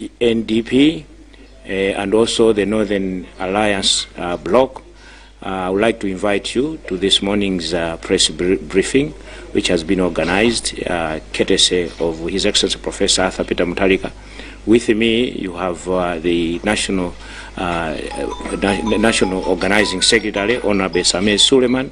NDP, and also the Northern Alliance Bloc, I would like to invite you to this morning's press briefing, which has been organized courtesy of His Excellency Professor Arthur Peter Mutharika. With me, you have the National Organizing Secretary, Honorable Sameer Suleman.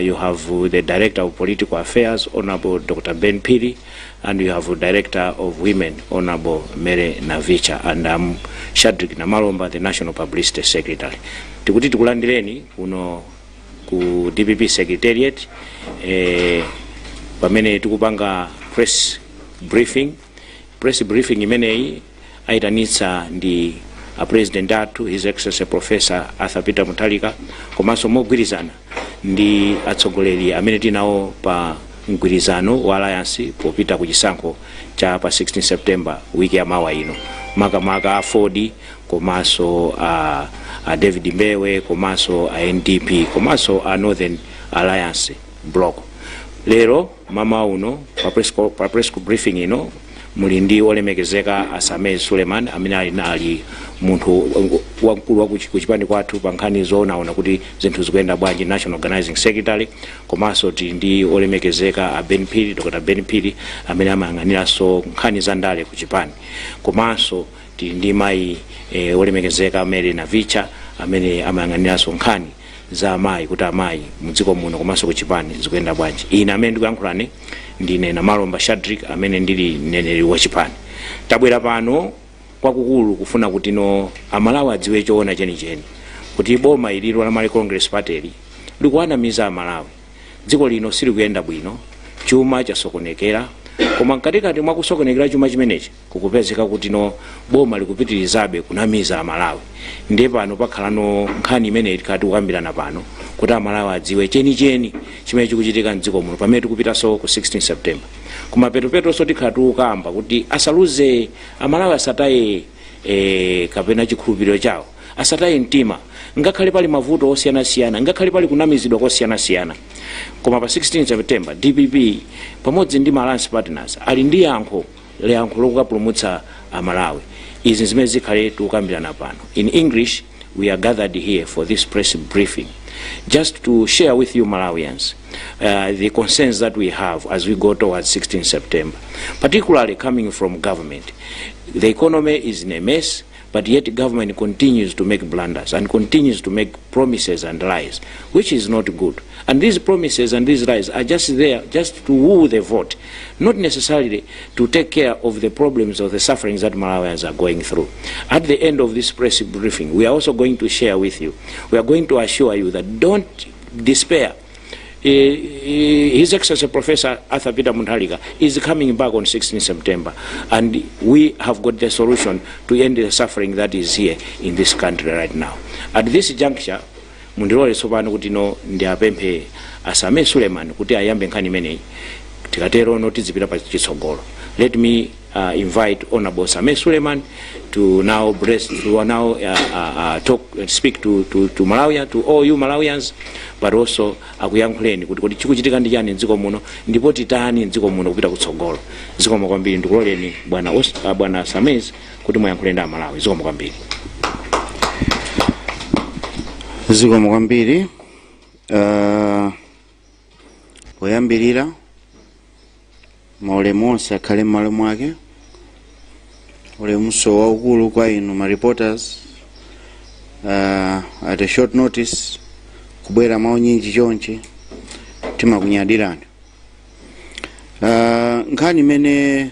You have the Director of Political Affairs, Honorable Dr. Ben Phiri, and you have the Director of Women, Honorable Mary Navicha, and I'm Shadrick Namalomba, the National Publicity Secretary. Tikuti tikulandireni kuno ku DPP Secretariat, pamene tikupanga press briefing. Press briefing imeneyi ayitanitsa ndi a President athu, His Excellency Professor Arthur Peter Mutharika, komanso mogwirizana ndi atsogoleri amene tinawo pa mgwirizano wa alliance popita ku chisankho cha pa 16 September wiki ya mawa ino, makamaka a Ford, komanso a David Mbewe, komanso a NDP, komanso a Northern Alliance Bloc. Lero mama uno pa press briefing ino muli ndi olemekezeka a Sameer Suleman, amene ali munthu wamkulu wa kuchipani kwathu pa nkhani zoonaona kuti zinthu zikuyenda bwanji, National Organizing Secretary, komanso tili ndi olemekezeka a Ben Phiri, Dr. Ben Phiri, amene amayang'aniranso nkhani za ndale ku chipani, komanso tili ndi mayi olemekezeka Mary Navicha, amene amayang'aniranso nkhani za amayi, kuti amayi mudziko muno komanso ku chipani zikuyenda bwanji. Ine amene ndikuyankhulani ndine Namalomba Shadrick, amene ndili mneneri wa chipani. Tabwera pano kwakukulu kufuna kuti no Amalawi adziwe choona chenicheni kuti boma ililo la Malawi Congress Party likuwanamiza Amalawi. Dziko lino silikuyenda bwino, chuma chasokonekera, koma mkatikati mwa kusokonekera chuma chimenechi kukupezeka kuti no boma likupitirizabe kunamiza Amalawi. Ndiye pano pakhalano nkhani imene tikati kukambirana pano kuti Amalawi adziwe chenicheni chimene chikuchitika mdziko muno pamene tikupitanso ku 16 September. Koma petupetunso tikhala tikukamba kuti asaluze Amalawi, asataye kapena chikhulupiriro chawo, asataye mtima, ngakhale pali mavuto osiyanasiyana, ngakhale pali kunamizidwa kosiyanasiyana, koma pa 16 September DPP pamodzi ndi ma alliance partners ali ndi yankho lokukapulumutsa Amalawi. Izi zimene zikhale tikukambirana pano. In English, we are gathered here for this press briefing just to share with you Malawians the concerns that we have as we go towards 16 September, particularly coming from government. The economy is in a mess, but yet government continues to make blunders and continues to make promises and lies, which is not good. And these promises and these lies are just there just to woo the vote, not necessarily to take care of the problems or the sufferings that Malawians are going through. At the end of this press briefing, we are also going to share with you, we are going to assure you that don't despair. His Excellency Professor Arthur Peter Mutharika is coming back on 16 September, and we have got the solution to end the suffering that is here in this country right now. At this juncture, mundilole tsopano kuti no ndiapemphe a Sameer Suleman kuti ayambe nkhani imeneyi, tikatero no tizipita pa chitsogolo. Let me invite Honorable Sameer Suleman to now bless, to now talk and speak to Malawi, to all you Malawians, but also akuyankhuleni kuti kodi chikuchitika ndi chani mdziko muno ndipo titani mdziko muno kupita kutsogolo. Zikomo kwambiri. Ndikuloleni bwana Sameer kuti muyankhule ndi Amalawi. Zikomo kwambiri. Zikomo kwambiri. Poyambirira maulemu onse akhale m'malo mwake. Ulemunso waukulu kwa inu ma reporters, at a short notice kubwera maunyinji chonchi, timakunyadirani. Nkhani imene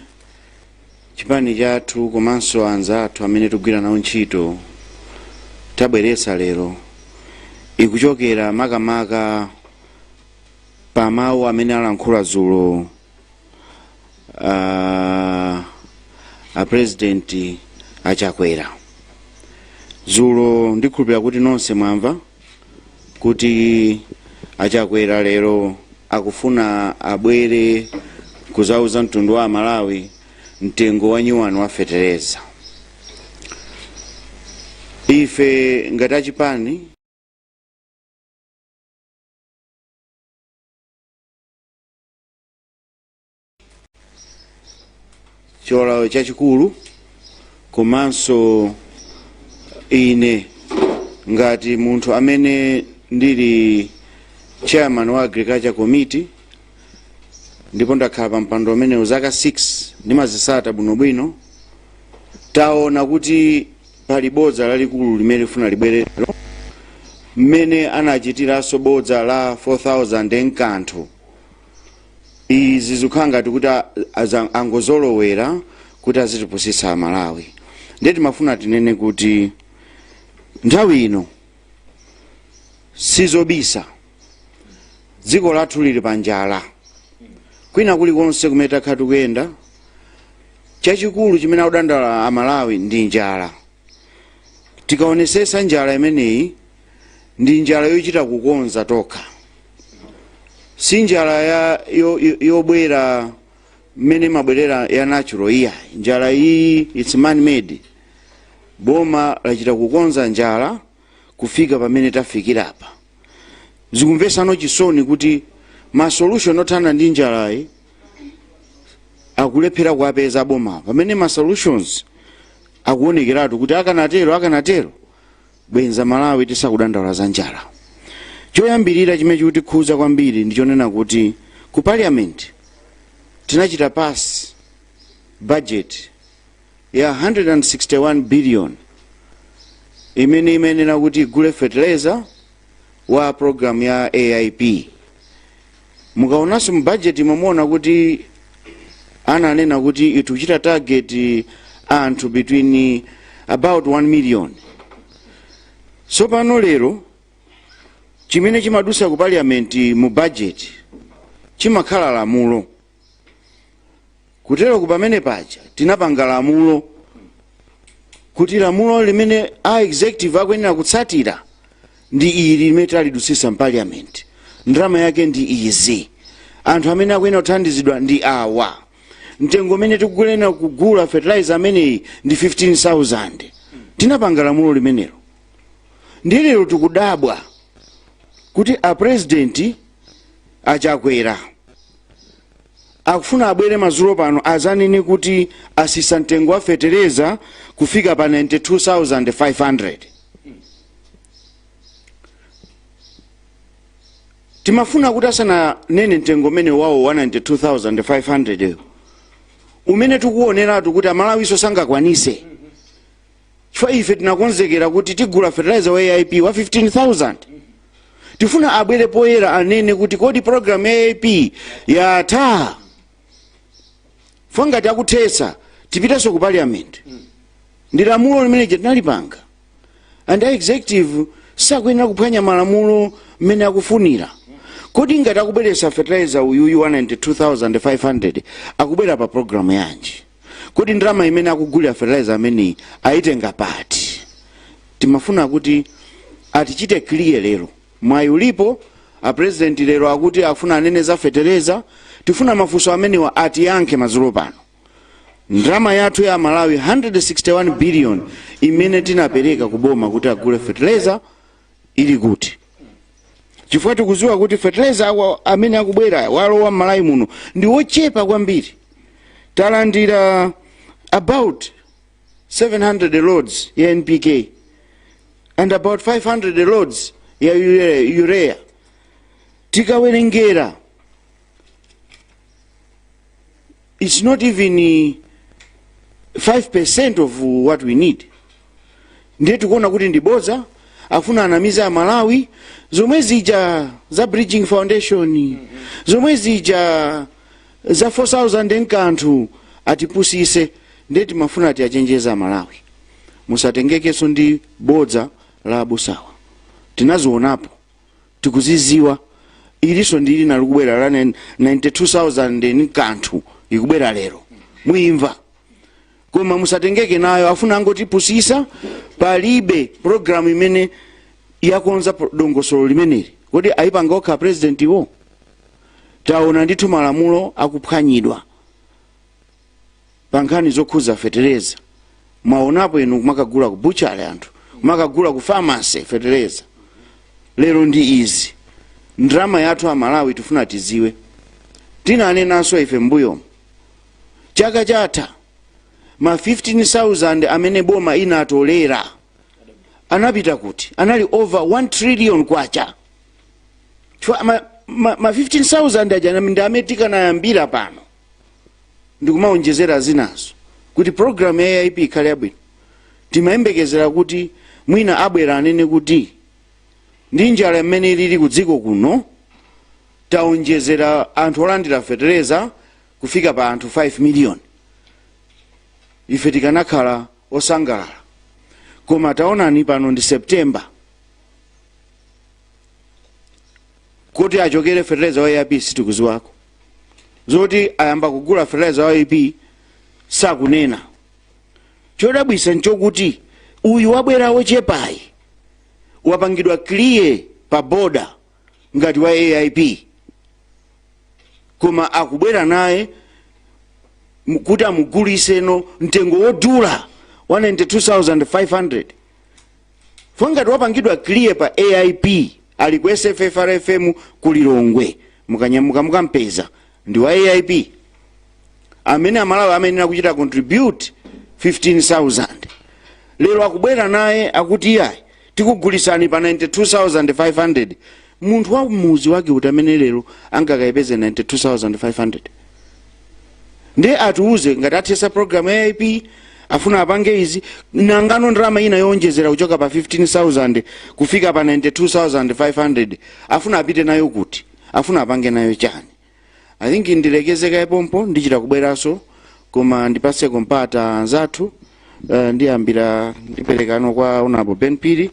chipani chathu komanso anzathu amene tikugwira nawo ntchito tabweretsa lero ikuchokera makamaka pa mawu amene alankhula dzulo a President Achakwera dzulo. Ndikhulupirira kuti nonse mwamva kuti Achakwera lero akufuna abwere kuzauza mtundu wa Malawi mtengo wa nyuwani wa fetereza. Ife ngati achipani cholawo chachikulu Komanso ine ngati munthu amene ndili chairman wa Agriculture Committee, ndipo ndakhala pa mpando umenewu zaka 6, ndimazisata bwinobwino. Taona kuti pali bodza lalikulu limene lifuna libwerero, mmene anachitiranso bodza la 4000 nkanthu. Izi zikukhala ngati kuti angozolowera kuti azitipusitsa Amalawi. Ndiye timafuna tinene kuti nthawi ino sizobisa, dziko lathu lili pa njala. Kwina kulikonse kumene takhala tikuyenda, chachikulu chimene akudandaula Amalawi ndi njala. Tikaonesesa, njala imeneyi ndi njala yochita kukonza tokha, si njala yobwera mmene mabwerera ya natural, iya. Njala iyi, it's man made. Boma lachita kukonza njala kufika pamene tafikirapa. Zikumvesano chisoni kuti ma solution othana ndi njalayi akulephera kuwapeza boma, pamene ma solutions akuonekeratu kuti akanatero akanatero bwenza Malawi tisakudandaula za njala. Choyambirira chimene chikutikhuza kwambiri ndi chonena kuti ku Parliament tinachita pass budget ya 161 billion imene imayenera kuti igule fertilizer wa program ya AIP. Mukaonanso mu budget mumaona kuti ananena kuti ikuchita target anthu between about 1 million. Tsopano lero chimene chimadusa ku Parliament mu budget chimakhala lamulo. Kutero ku pamene paja tinapanga lamulo kuti lamulo limene a executive akuyenera kutsatira ndi ili limene talidusisa m'Parliament, ndalama yake ndi izi, anthu amene akuyenera kuthandizidwa ndi awa, mtengo umene tikuyenera kugula fertilizer ameneyi ndi 15,000. Tinapanga lamulo limenelo. Ndiye lero tikudabwa kuti a President Achakwera akufuna abwere madzulo pano azanene kuti asisa mtengo wa fetereza kufika pa 92,500. Timafuna kuti asananene mtengo umene wawo wa 92,500, umene tikuoneratu kuti Amalawiso sangakwanise, chifukwa ife tinakonzekera kuti tigula fertilizer wa AIP wa 15,000, tifuna abwere poyera anene kuti kodi program ya AIP yatha? Fo ngati akuthetsa, tipitenso ku Parliament. Ndi lamulo limene tinalipanga, and a executive sakuyenera kuphwanya malamulo mmene akufunira. Kodi ngati akubweretsa fertilizer uyuyu wa 92,500, akubwera pa program yanji? Kodi ndalama imene akugulira fertilizer ameneyi ayitenga pati? Timafuna kuti atichite clear lero. Mwayi ulipo, a President lero akuti afuna anene za fetereza. Tifuna mafunso amenewa atiyankhe madzulo pano. Ndalama yathu ya Malawi 161 billion imene tinapereka kuboma kuti agule fertilizer ili kuti? Chifukwa tikuziwa kuti fertilizer awa amene akubwera walowa m'Malawi muno ndi wochepa kwambiri. Talandira about 700 loads ya NPK and about 500 loads ya urea. Tikawerengera, it's not even 5% of what we need. Ndiye tikuona kuti ndi bodza, afuna anamiza Amalawi. Zomwe zija za Bridging Foundation, zomwe zija za 4000 nkanthu, atipusise. Ndiye timafuna tiachenjeza Amalawi, musatengekenso ndi bodza la abusawa. Tinazionapo, tikuziziwa. Iliso ndi lina likubwera la 92,000 nkanthu, ikubwera lero, muimva, koma musatengeke nayo, afuna angotipusisa. Palibe program imene yakonza dongosolo limeneli. Kodi ayipanga okha President iwo? Taona ndithu malamulo akuphwanyidwa pa nkhani zokhuza fetereza. Mwaonapo inu kumakagula ku butchery, anthu kumakagula ku pharmacy fetereza. Lero ndi izi, ndalama yathu Amalawi tifuna tiziwe. Tinanenanso ife mbuyomu chaka chatha Ma 15,000 amene boma inatolera anapita kuti? Anali over 1 trillion kwacha. Chifukwa ma 15,000 aja ndi amene tikanayambira pano ndikumaonjezera zinazo kuti program ya AIP ikhale yabwino. Timayembekezera kuti mwina abwera anene kuti ndi njala imene ilili ku dziko kuno, taonjezera anthu olandira fetereza kufika pa anthu 5 million. Ife tikanakhala osangalala. Koma taonani, pano ndi September, kuti achokere fetereza wa AIP sitikuziwako. Zoti ayamba kugula fetereza wa AIP sakunena. Chodabwisa nchokuti uyu wabwera wochepayi wapangidwa clear pa border ngati wa AIP, koma akubwera naye kuti amuguliseno mtengo wodula wa 92,500. Fo ngati wapangidwa clear pa AIP, ali ku SFFRFM ku Lilongwe, mukanyamuka mukampeza, ndi wa AIP amene Amalawi amenera kuchita contribute 15,000. Lero akubwera naye akuti iyayi, tikugulisani pa 92,500. Munthu wa muzi wake kuti amene lero angakayipeze 92,500? Ndiye atiuze ngati athesa program ya AIP, afuna apange izi. Nangano ndalama ina yowonjezera kuchoka pa 15,000 kufika pa 92,500 afuna apite nayo kuti? Afuna apange nayo chani? I think ndilekeze pompo, ndichita kubweranso, koma ndipase kompata anzathu. Ndiyambira ndiperekano kwa Honorable Ben Phiri,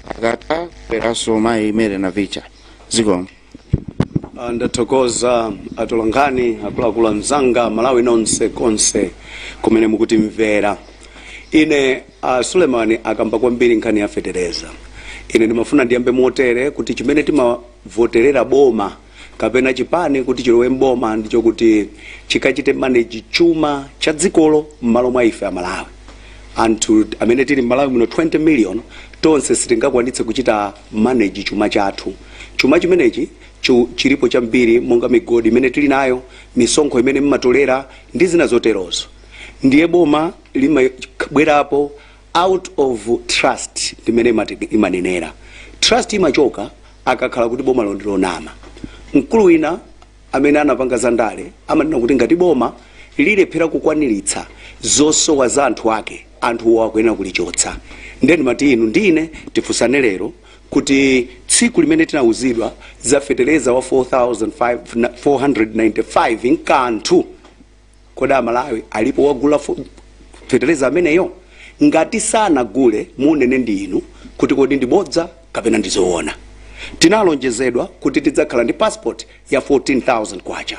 akatha kubweranso mayi Mary Navicha. Zikomo. Ndathokoza atolankhani akuluakulu anzanga, Malawi nonse konse kumene mukutimvera. Ine Sulemani akamba kwambiri nkhani ya fetereza. Ine ndimafuna ndiyambe motere kuti chimene timavoterera boma kapena chipani kuti chilowe mboma ndicho kuti chikachite manage chuma cha dzikolo m'malo mwa ife Amalawi. Anthu amene tili m'Malawi muno 20 million tonse sitingakwanitse kuchita manage chuma chathu. Chuma chimenechi chilipo chambiri, monga migodi imene tili nayo, misonkho imene mmatolera ndi zina zoterozo. Ndiye boma limabwerapo out of trust limene imanenera. Trust imachoka akakhala kuti boma ndi lonama. Mkulu wina amene anapanga zandale amanena kuti ngati boma lilephera kukwaniritsa zosowa za anthu ake, anthuwo akuyenera kulichotsa. Ndiye ndimati inu ndine tifunsane lero kuti tsiku limene tinawuzidwa za fetereza wa 4495 nkanthu, kodi Amalawi alipo wagula fetereza ameneyo? Ngati sanagule, munene ndi inu kuti kodi ndi bodza kapena ndi zoona? Tinalonjezedwa kuti tidzakhala ndi passport ya 14,000 kwacha.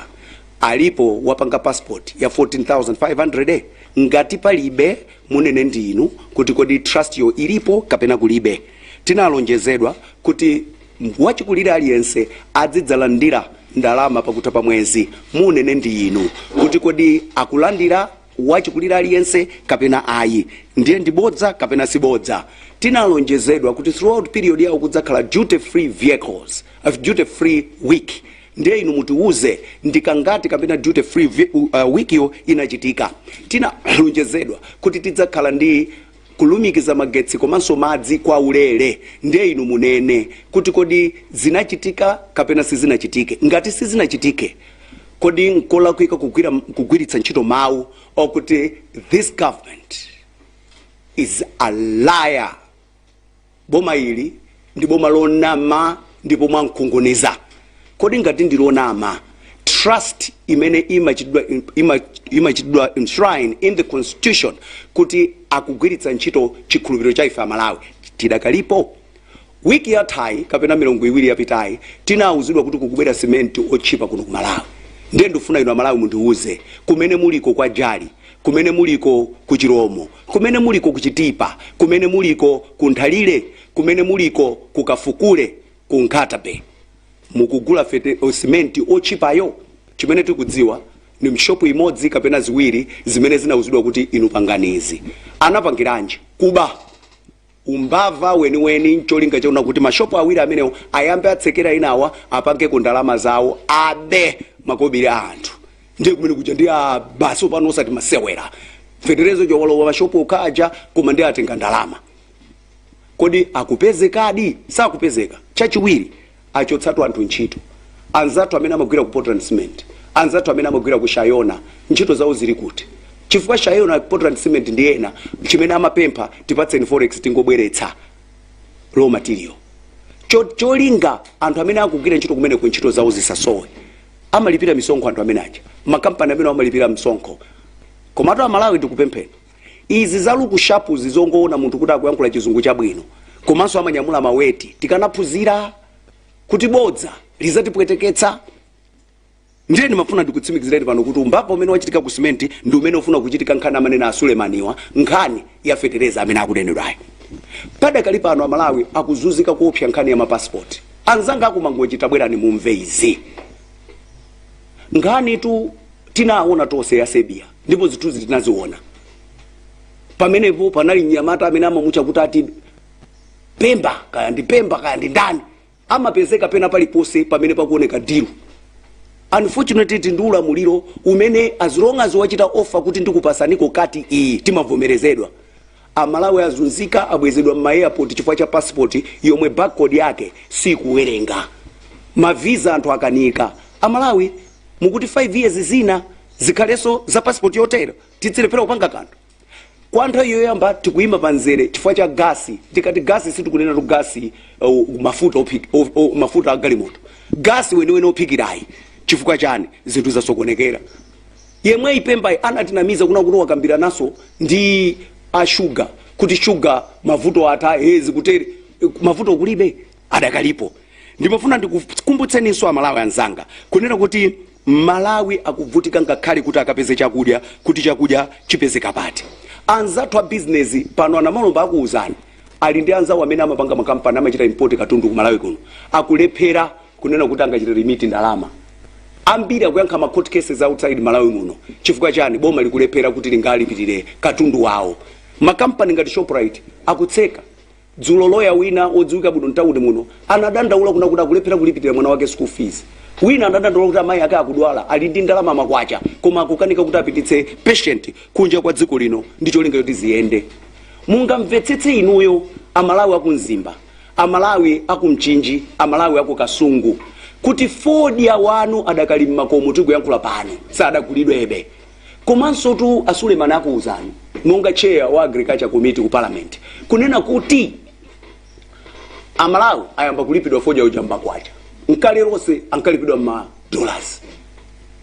Alipo wapanga passport ya 14,500? Ngati palibe, munene ndi inu kuti kodi trust yo ilipo kapena kulibe? Tinalonjezedwa kuti wachikulire aliyense azidzalandira ndalama pakutha pa mwezi. Munene ndi inu kuti kodi akulandira wachikulire aliyense kapena ayi? Ndiye ndibodza kapena sibodza? Tinalonjezedwa kuti throughout period yawo kudzakhala duty free vehicles, duty free week. Ndiye inu mutiuze ndikangati kapena duty free week yo inachitika? Tinalonjezedwa kuti tidzakhala ndi kulumikiza magetsi komanso madzi kwa ulere. Ndiye inu munene kuti kodi zinachitika kapena sizinachitike? Ngati sizinachitike, kodi nkolakwika kugwiritsa ntchito mawu okuti this government is a liar, boma ili ndi boma lonama ndipo mwankhunguniza? Kodi ngati ndi lonama, trust imene imachitidwa enshrine in the constitution kuti akugwiritsa ntchito chikhulupiriro cha ife Amalawi tidakalipo? Wiki yathayi kapena milungu 2 yapitayi tinawuzidwa kuti kukubwera simenti otchipa kuno ku Malawi. Ndiye ndifuna inu Amalawi mundiuze kumene muliko kwa Jali, kumene muliko ku Chiromo, kumene muliko ku Chitipa, kumene muliko ku Nthalire, kumene muliko ku Kafukule, ku Nkhata Bay, mukugula simenti otchipayo? Chimene tikudziwa ni mshopu imodzi kapena ziwiri zimene zinauzidwa kuti inu panganizi. Anapangiranji? Kuba, umbava weniweni, ncholinga chauna kuti mashopu awiri amenewo ayambe atsekera, inawa apangeko ndalama zawo, abe makobiri a anthu. Ndiye kumene kuja ndi abaso pano, osati masewera. Fetereza uja walowa mashopu okhaja, koma ndi atenga ndalama. Kodi akupezekadi? Sakupezeka. Chachiwiri, achotsatu anthu ntchito. Anzathu amene amagwira ku Portland Cement, anzathu amene amagwira ku Shayona, ntchito zawo zili kuti? Chifukwa Shayona, Portland Cement ndi ena, chimene amapempha, "Tipatseni forex, tingobweretsa raw material." Cholinga anthu amene akugwira ntchito kumeneko ntchito zawo zisasowe. Amalipira misonkho anthu amene aja, makampani amene amalipira msonkho. Komatu Amalawi, ndikupempheni, izi za look sharp zizongoona munthu kuti akuyankhula Chizungu chabwino komanso amanyamula maweti, tikanaphunzira kuti bodza lizatipweteketsa. Ndiye ndimafuna ndikutsimikizireni pano kuti umbava umene wachitika ku simenti ndi umene ufuna kuchitika nkhani amanena a Sulemaniwa, nkhani ya fetereza amene akunenedwayo. Padakali pano Amalawi akuzunzika kuopsa nkhani ya mapasipoti. Anzanga akuMangochi, tabwerani mumve izi. Nkhani tu tinaona tonse ya Serbia, ndipo zithunzi tinaziona. Pamenepo panali mnyamata amene amamutcha kuti ati Pemba, kaya ndi Pemba, kaya ndi ndani, amapezeka pena paliponse pamene pakuoneka deal. Unfortunately, ndi ulamuliro umene as long as wachita offer kuti ndikupasaniko kati iyi, timavomerezedwa. Amalawi azunzika, abwezedwa m'ma airport chifukwa cha passport yomwe barcode yake sikuwerenga. Mavisa anthu akanika. Amalawi, mukuti 5 years zina zikhalenso za passport yotero, tidzilephera kupanga kanthu? Kwa nthawi yoyamba tikuyima pa mzere chifukwa cha gasi. Tikati gasi, sitikunena tu gasi mafuta mafuta agalimoto, gasi weniweni ophikirayi. Chifukwa chani? Zinthu zasokonekera. Yemwe ipembayi anatinamiza kuna kuti wakambira naso ndi ashuga kuti shuga mavuto atha, hezi kutere, mavuto kulibe, adakalipo. Ndimafuna ndikukumbutseninso Amalawi anzanga kunena kuti Malawi akuvutika ngakhale kuti akapeze chakudya, kuti chakudya chipezeka pati. Anzathu a bizinesi pano, anamalomba akuuzani, ali ndi anzawo amene amapanga makampani amachita import katundu ku Malawi kuno, akulephera kunena kuti angachite remit ndalama. Ambiri akuyankha ma court cases outside Malawi muno. Chifukwa chani? Boma likulephera kuti lingalipirire katundu wawo. Makampani ngati Shoprite akutseka. Dzulo loya wina wodziwika bwino mtawuni muno anadandaula kuna kuti akulephera kulipirira mwana wake school fees. Wina anadandaula kuti amayi ake akudwala, ali ndi ndalama makwacha, koma akukanika kuti apititse patient kunja kwa dziko lino ndi cholinga choti ziyende. Mungamvetsetse inuyo, Amalawi akumzimba, Amalawi akumchinji, Amalawi aku Kasungu, kuti fodya wanu adakali mmakomo tikuyankhula pano, sadagulidwebe. Komanso tu Asulemani akuuzani monga chair wa Agriculture Committee ku Parliament kunena kuti Amalawi ayamba kulipidwa fodya uja mbakwacha. Nkale lonse ankalipidwa ma dollars.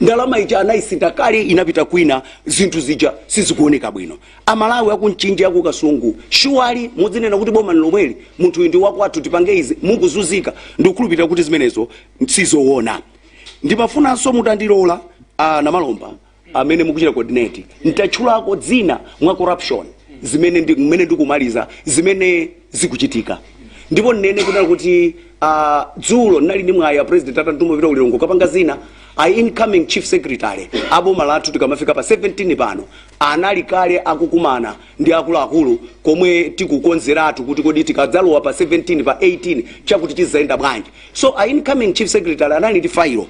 Ndalama ija anayisinda kale, inapita kwina. Zinthu zija sizikuoneka bwino. Amalawi akumchinji, akukasungu, surely mudzinena kuti boma lomweli, munthu uyu ndi wakwathu, tipange izi, mukuzunzika. Ndikukhulupirira kuti zimenezo sizoona. Ndimafunanso mutandilola, Namalomba amene mukuchita coordinate, ntatchulako dzina mwa corruption zimene mmene ndikumaliza zimene zikuchitika. Ndipo nnene kunena kuti dzulo ndinali ndi mwayi, President atandituma kupita kuLilongwe kapanga zina. A incoming chief secretary aboma lathu, tikamafika pa 17 pano, anali kale akukumana ndi akuluakulu komwe tikukonzeratu kuti kodi tikadzalowa pa 17, pa 18 chakuti chizayenda bwanji. So a incoming chief secretary anali ndi failo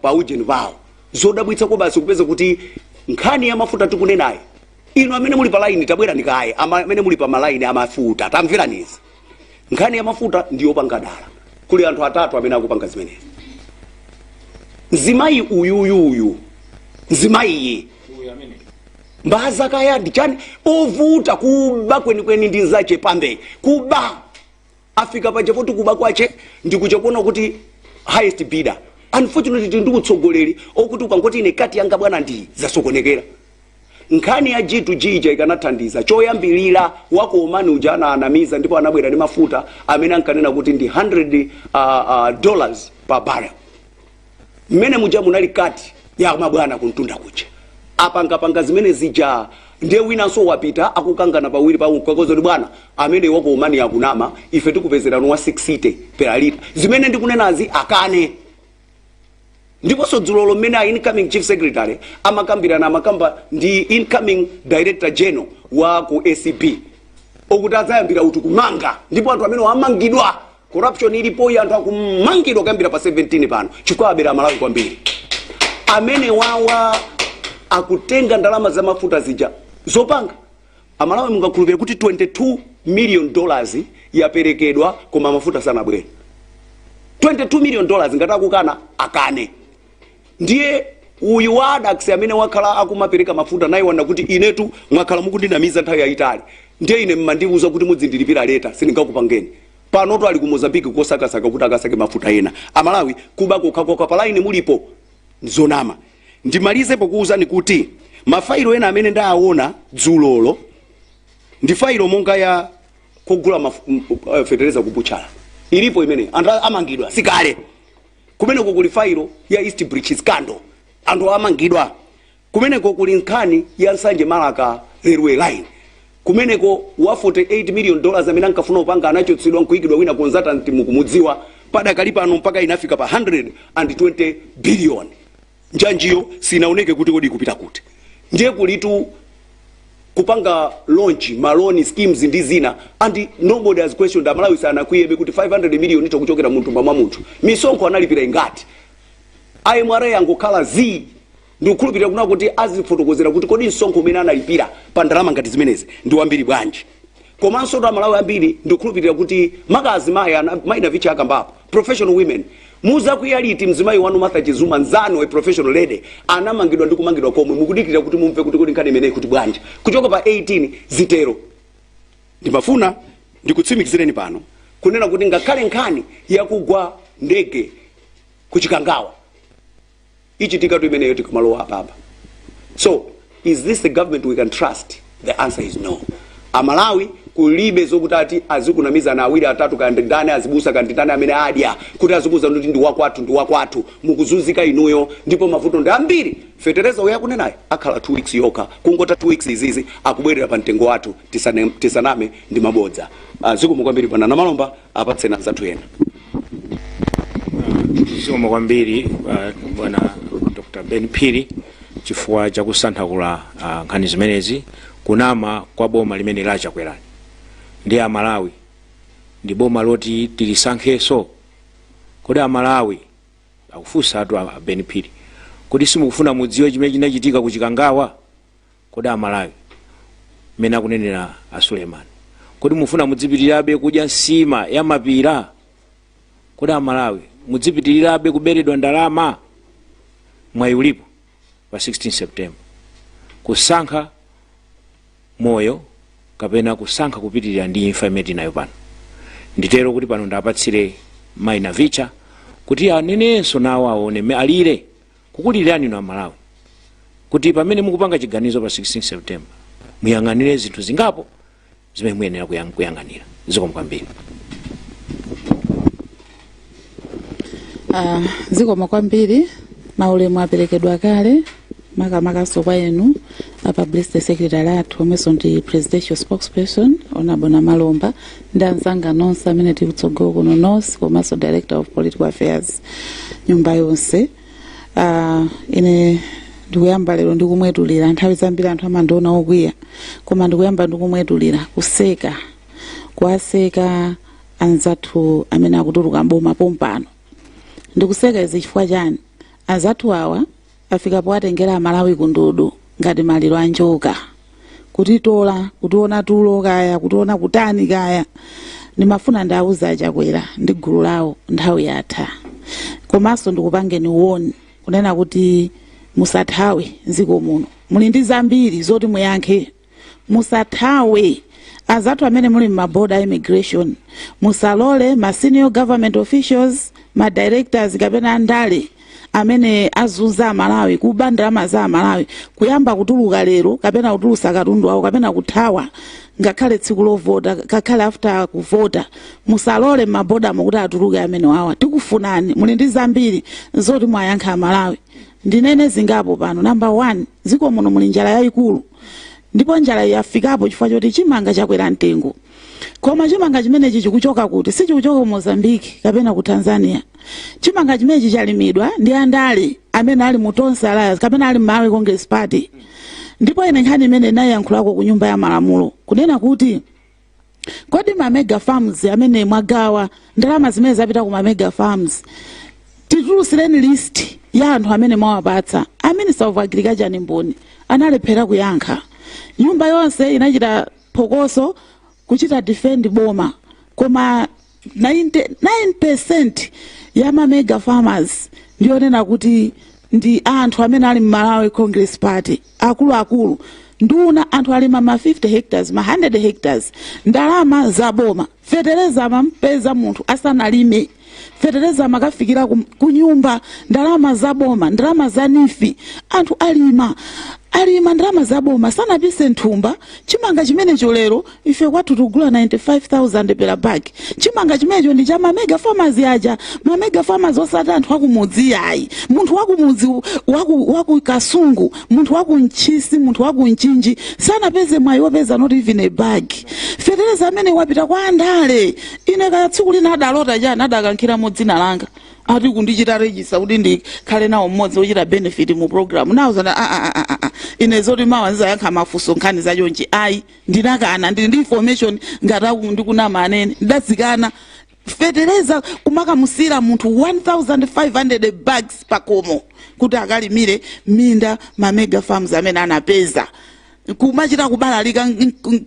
pa ujeni pawo. Zodabwitsa ko basi kupeza kuti nkhani ya mafuta tikunenayi, inu amene muli pa laini, tabwerani kaye. Amene muli pa malaini amafuta, tamverani izi. Nkhani ya mafuta ndiyopanga dala. Kuli anthu atatu amene akupanga zimenezi. Mzimayi uyuyuyu, mzimayiyi mbaza kaya ndi chani, ovuta kuba kwenikweni ndi nzache pambe kuba. Afika paja poti kuba kwache ndikucha kuona kuti highest bidder. Unfortunately, ndi utsogoleri okuti ukangoti ine kati yanga bwana ndi zasokonekera. Nkhani ya G2G ija ikanathandiza. Choyambilira, wako Omani uja anaanamiza ndipo anabwera ndi mafuta amene ankanena kuti ndi 100 dollars per barrel. Mmene muja munali kati ya mabwana kuntunda kuja, apangapanga zimene zija. Ndiye winanso wapita, akukangana pawiri pa kakoza kuti bwana amene wako Omani akunama, ife tikupezerano wa 60 per liter. Zimene ndikunenazi akane. Ndiponso dzulolo mmene a incoming chief secretary amakambirana, amakamba ndi incoming director general wa ku ACB okuti adzayambira uti kumanga, ndipo anthu amene amangidwa, corruption ilipoyi, anthu akumangidwa kuyambira pa 17 pano chifukwa abera Amalawi kwambiri. Amene wawa akutenga ndalama za mafuta zija. Zopanga Amalawi, mungakhulupirira kuti $22 million yaperekedwa koma mafuta sanabwere? $22 million. Ngati akukana, akane. Ndiye uyu wa Adax amene wakhala akumapereka mafuta naye wana kuti inetu mwakhala mukundinamiza nthawi yayitali, ndiye ine mmandiuza kuti mudzindilipira later, sindingakupangeni. Panoto ali ku Mozambique kosakasaka kuti akasake mafuta ena. Amalawi, kuba kokhakoka palaini mulipo, nzonama. Ndimalize pokuwuzani kuti mafailo ena amene ndawaona dzulolo ndi failo monga ya kugula fetereza kubutchala, ilipo imene anthu amangidwa sikale. Kumeneko kuli failo ya East Bridge scandal, anthu amangidwa. Kumeneko kuli nkhani ya Nsanje Malaka railway line. Kumeneko wa $48 million amene ankafuna kupanga anachotsedwa nkuyikidwa wina consultant, mukumudziwa. Padakali pano mpaka inafika pa 120 billion. Njanjiyo sinaoneke kuti kodi ikupita kuti. Ndiye kulitu kupanga launch ma loan schemes ndi zina, and nobody has questioned. Amalawi sanakwiyebe kuti 500 million ito kuchokera munthu mwa munthu, misonkho analipira ingati? IMRA angokhala z. Ndikukhulupirira kuna kuti azifotokozera kuti kodi msonkho umene analipira pa ndalama ngati zimenezi ndi wambiri bwanji. Komanso to Amalawi ambiri, ndikukhulupirira kuti maka azimayi, mayi Navicha akambapo, professional women, muzakwiya liti? Mzimayi wanu Martha Chizuma, nzanu, a professional lady, anamangidwa ndi kumangidwa komwe. Mukudikirira kuti mumve kuti kodi nkhani imeneyi kuti bwanji kuchoka pa 18 zitero. Ndimafuna ndikutsimikizireni pano kunena kuti ngakhale nkhani yakugwa ndege kuchikangawa ichitika tu imeneyo tikamalowa apapa. So is this the government we can trust? The answer is no. Amalawi, kulibe zokuti ati azikunamizana awiri atatu, kandi ndani, azibusa kandi ndani amene adya kuti azikuza kuti ndi wakwathu, ndi wakwathu. Mukuzunzika inuyo ndipo mavuto ndi ambiri. Fetereza uyo akunenayo akhala 2 weeks yokha, kungota 2 weeks izizi akubwerera pa mtengo wathu. Tisaname ndi mabodza. Zikomo kwambiri. Pana Namalomba, apatseni anzathu ena. Zikomo kwambiri, bwana Dr Ben Phiri, chifukwa chakusanthakula nkhani zimenezi, kunama kwa boma limene lachakwerani. Ndi Amalawi, ndi boma loti tilisankhenso? Kodi Amalawi, akufunsa atu a Ben Phiri, kodi simukufuna mudziwe chimene chinachitika ku Chikangawa? Kodi Amalawi, mmene akunenera a Suleiman, kodi mufuna mudzipitirirabe kudya nsima ya mapira? Kodi Amalawi, mudzipitirirabe kuberedwa ndalama? Mwayi ulipo pa 16 September kusankha moyo kapena kusankha kupitirira ndi imfa imene tinayo pano. Nditero kuti pano ndapatsire mayi Navicha kuti anenenso nawo, aone alire kukulirani inu Amalawi, kuti pamene mukupanga chiganizo pa 16 September muyang'anire zinthu zingapo zimene muyenera kuyang'anira. Zikomo kwambiri. Zikomo kwambiri. Maulemu aperekedwa kale, makamakaso kwa inu a publicity secretary athu omwenso ndi presidential spokesperson, Honorable Namalomba, ndi anzanga nonse amene tili kutsogolo kuno nonse, komanso director of political affairs, nyumba yonse. Ine ndikuyamba lero ndikumwetulira. Nthawi zambiri anthu amandiona okwiya, koma ndikuyamba ndikumwetulira, kuseka, kuwaseka anzathu amene akutuluka mboma pompano. Ndikuseka izi chifukwa chani? Anzathu awa afika powatengera Amalawi kundudu ngati maliro a njoka, kutitola, kutiona tulo kaya, kutiona kutani kaya. Ndimafuna ndawuza Achakwera ndi gulu lawo, nthawi yatha. Komanso ndikupangeni uwoni kunena kuti musathawe mdziko muno, muli ndi zambiri zoti muyankhe. Musathawe azathu amene muli m'maboda a immigration. Musalole ma senior government officials, ma directors kapena andale amene azunza Amalawi, kuba ndalama za Amalawi, kuyamba kutuluka lero kapena kutulusa katundu awo kapena kuthawa, ngakhale tsiku lovota, ngakhale after kuvota. Musalole m'mabodamo kuti atuluke amene wawa. Tikufunani, muli ndi zambiri zoti mwayankha Amalawi. Ndinene zingapo pano. Number one, dziko muno muli njala yayikulu, ndipo njala yafikapo chifukwa choti chimanga chakwera mtengo. Koma chimanga chimenechi chikuchoka kuti? Sichikuchoka ku Mozambique kapena ku Tanzania. Chimanga chimenechi chalimidwa ndi andale amene ali mu Tonse Alliance kapena ali Malawi Congress Party. Ndipo ine nkhani imene inayankhulako ku Nyumba ya Malamulo kunena kuti kodi ma mega farms amene mwagawa ndalama zimene zapita ku ma mega farms, titulusireni list ya anthu amene mwawapatsa. A Minister of Agriculture ni mboni, analephera kuyankha. Nyumba yonse inachita phokoso kuchita defend boma, koma 99% ya ma mega farmers ndionena kuti ndi anthu amene ali mMalawi Congress Party, akuluakulu, nduna. Anthu alima ma 50 hectares, ma 100 hectares, ndalama zaboma. Fetereza amampeza munthu asanalime, fetereza amakafikira ku nyumba, ndalama zaboma, ndalama za NEEF. Anthu alima, alima ndalama zaboma, sanapise nthumba. Chimanga chimenecho lero ife kwathu tikugula 95,000 per bag. Chimanga chimenecho ndi cha ma mega farmers aja, ma mega farmers, osati anthu akumudzi ayi. Munthu wakumudzi, waku Kasungu, munthu waku Ntchisi, munthu waku Mchinji sanapeze mwayi wopeza not even a bag. Fetereza amene wapita kwa andale. Ine kaya tsiku lina adalota chani, adakankhiramo dzina langa, ati kundichita register kuti ndikhale nawo mmodzi wochita benefit mu program. Nawuzana a a a a, ine zoti mawa ndizayankha mafunso nkhani zachonchi ayi, ndinakana. Ndili ndi information, ngati ndikunama anene, ndadzikana. Fetereza kumakamusira munthu 1500 bags pakomo kuti akalimire minda, ma mega farms amene anapeza kumachita kubalalika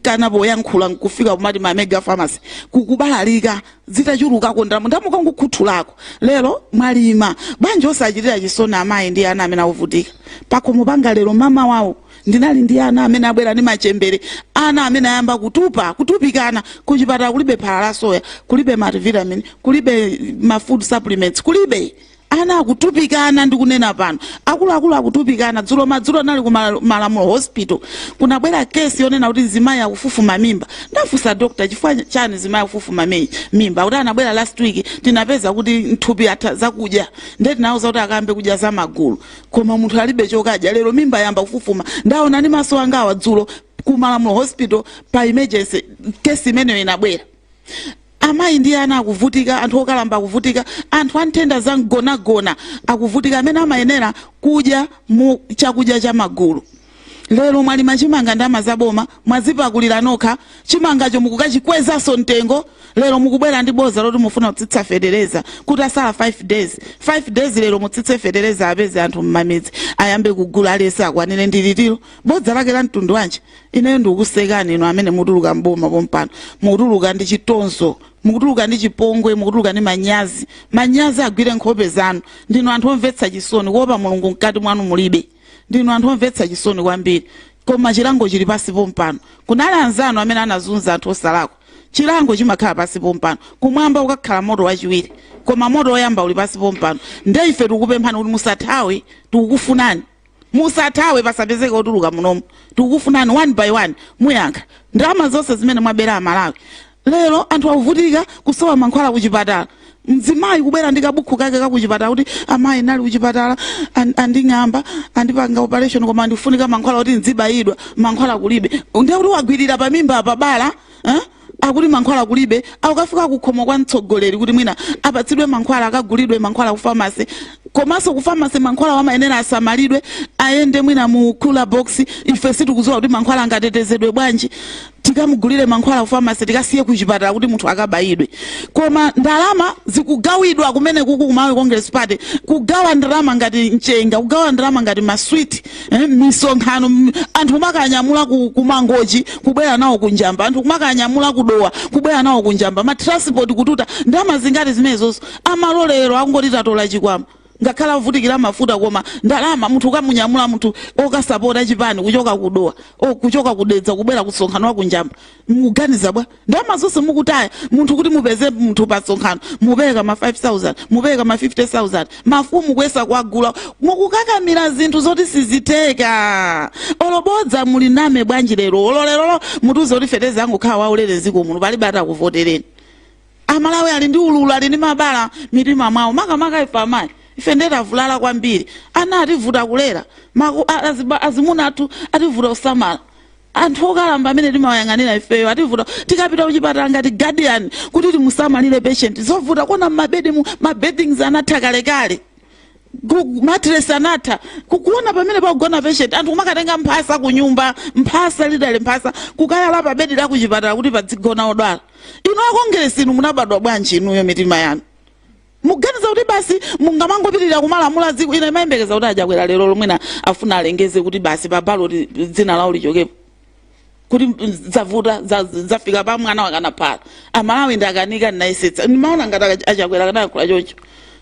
kana poyankhula nkufika kumati ma mega farmers kukubalalika, zitachulukako ndalama ndamukangokhuthulako. Lero mwalima bwanji osachitira chisoni amayi ndi ana amene akuvutika pakhomo panga? Lero mama wawo ndinali ndi ana amene abwera ndi machembere, ana amene ayamba kutupa, kutupikana. Kuchipatala kulibe phala la soya, kulibe multivitamin, kulibe ma food supplements, kulibe. Ana akutupikana, ndikunena pano akuluakulu akutupikana. Dzulo madzulo nali ku Malamulo Hospital, kunabwera kesi yonena kuti zimayi akufufuma mimba. Ndafunsa doctor, chifukwa chani zimayi akufufuma mimba? Kuti anabwera last week, tinapeza kuti mthupi atha zakudya, ndiye tinawuza kuti akambe kudya za magulu, koma munthu alibe chokadya. Lero mimba yamba kufufuma. Ndaona ndi maso angawa dzulo ku Malamulo Hospital pa emergency, kesi imeneyo inabwera. Amayi ndi ana akuvutika, anthu okalamba akuvutika, anthu a nthenda za mgonagona akuvutika, amene amayenera kudya mu chakudya cha magulu. Lero mwalima chimanga ndalama zaboma, mwazipakulira nokha. Chimangacho mukukachikwezanso mtengo. Lero mukubwera ndi boza loti mufuna kutsitsa fetereza kuti asala 5 days, 5 days. Lero mutsitse fetereza, apeze anthu mmamidzi ayambe kugula, alese akwanire ndilitiro? Bodza lake la mtundu wanji? Ineyo ndikukusekani inu amene mutuluka mboma pompano. Mukutuluka ndi chitonzo, mukutuluka ndi chipongwe, mukutuluka ndi manyazi. Manyazi agwire nkhope zanu. Ndinu anthu omvetsa chisoni, kuopa Mulungu mkati mwanu mulibe. Ndinu anthu omvetsa chisoni kwambiri, koma chilango chili pasi pompano. Kunali anzanu amene anazunza anthu osalakwa, chilango chimakhala pasi pompano. Kumwamba ukakhala moto wachiwiri, koma moto woyamba uli pasi pompano. Nde ife tikukupemphani kuti musathawe, tikukufunani, musathawe, pasapezeke otuluka munomu. Tikukufunani one by one, muyankha ndalama zonse zimene mwabera Amalawi. Lero anthu akuvutika kusowa mankhwala kuchipatala. Mzimayi kubwera ndi kabukhu kake kakuchipatala kuti amayi, nali kuchipatala, anding'amba, andipanga operation, koma ndikufunika mankhwala kuti nzibayidwa, mankhwala kulibe. Ndiye kuti wagwirira pamimba pabala, eh? Akuti mankhwala kulibe. Akukafika kukhomo kwa mtsogoleri kuti mwina apatsidwe mankhwala, akagulidwe mankhwala ku pharmacy. Komanso ku pharmacy mankhwala wamayenera asamalidwe, ayende mwina mu cooler box. Ife sitikudziwa kuti mankhwala angatetezedwe bwanji. Tikamugulire mankhwala ku pharmacy, tikasiye kuchipatala kuti munthu akabayidwe. Koma ndalama zikugawidwa kumene kuku ku Malawi Congress Party, kugawa ndalama ngati mchenga, kugawa ndalama ngati maswiti, misonkhano, anthu kumakanyamula ku Mangochi kubwera nawo kunjamba, anthu kumakanyamula kuDowa kubwera nawo kunjamba, ma transport kututa. Ndalama zingati zimenezozo? Amalolero akungoti tatola chikwama, ngakhala avutikira mafuta, koma ndalama munthu ukamunyamula munthu okasapota chipani kuchoka kuDowa, kuchoka kuDedza kubwera kusonkhano wa kunjamba, mukuganiza bwa? Ndalama zonse mukutaya munthu kuti mupeze munthu pa sonkhano, mupereka ma 5000, mupereka ma 50,000. Mafumu kuyesa kuagula, mukukakamira zinthu zoti siziteka. Olobodza muli name bwanji lero? Olo lerolo mutuze kuti fetereza angokhala waulere ziko muno, palibe atakuvotereni. Amalawi ali ndi ululu, ali ndi mabala mitima mwawo, makamaka ife amayi. Ife ndetavulala kwambiri. Ana ativuta kulera, azimuna athu ativuta kusamala, anthu okalamba amene timawayang'anira ifeyo ativuta. Tikapita kuchipatala ngati guardian kuti timusamalire patient, zovuta kuona mmabedi mu ma beddings anatha kalekale, mattress anatha, kukuona pamene pakugona patient. Anthu kumakatenga mphasa ku nyumba, mphasa lidale mphasa, kukayala pa bedi la kuchipatala kuti padzigona odwala. Inu a Congress, inu munabadwa bwanji inuyo? Mitima yanu muganiza kuti basi mungamangopitirira kumalamula dziko? Ine mayembekeza kuti aJakwera lero lomwena afuna alengeze kuti basi pa ballot dzina lawo lichokepo. Kuti zavuta, zafika pa mwana wakanaphala. Amalawi ndakanika, ndinayesetsa, ndimaona ngati Achakwera akanayankhula choncho.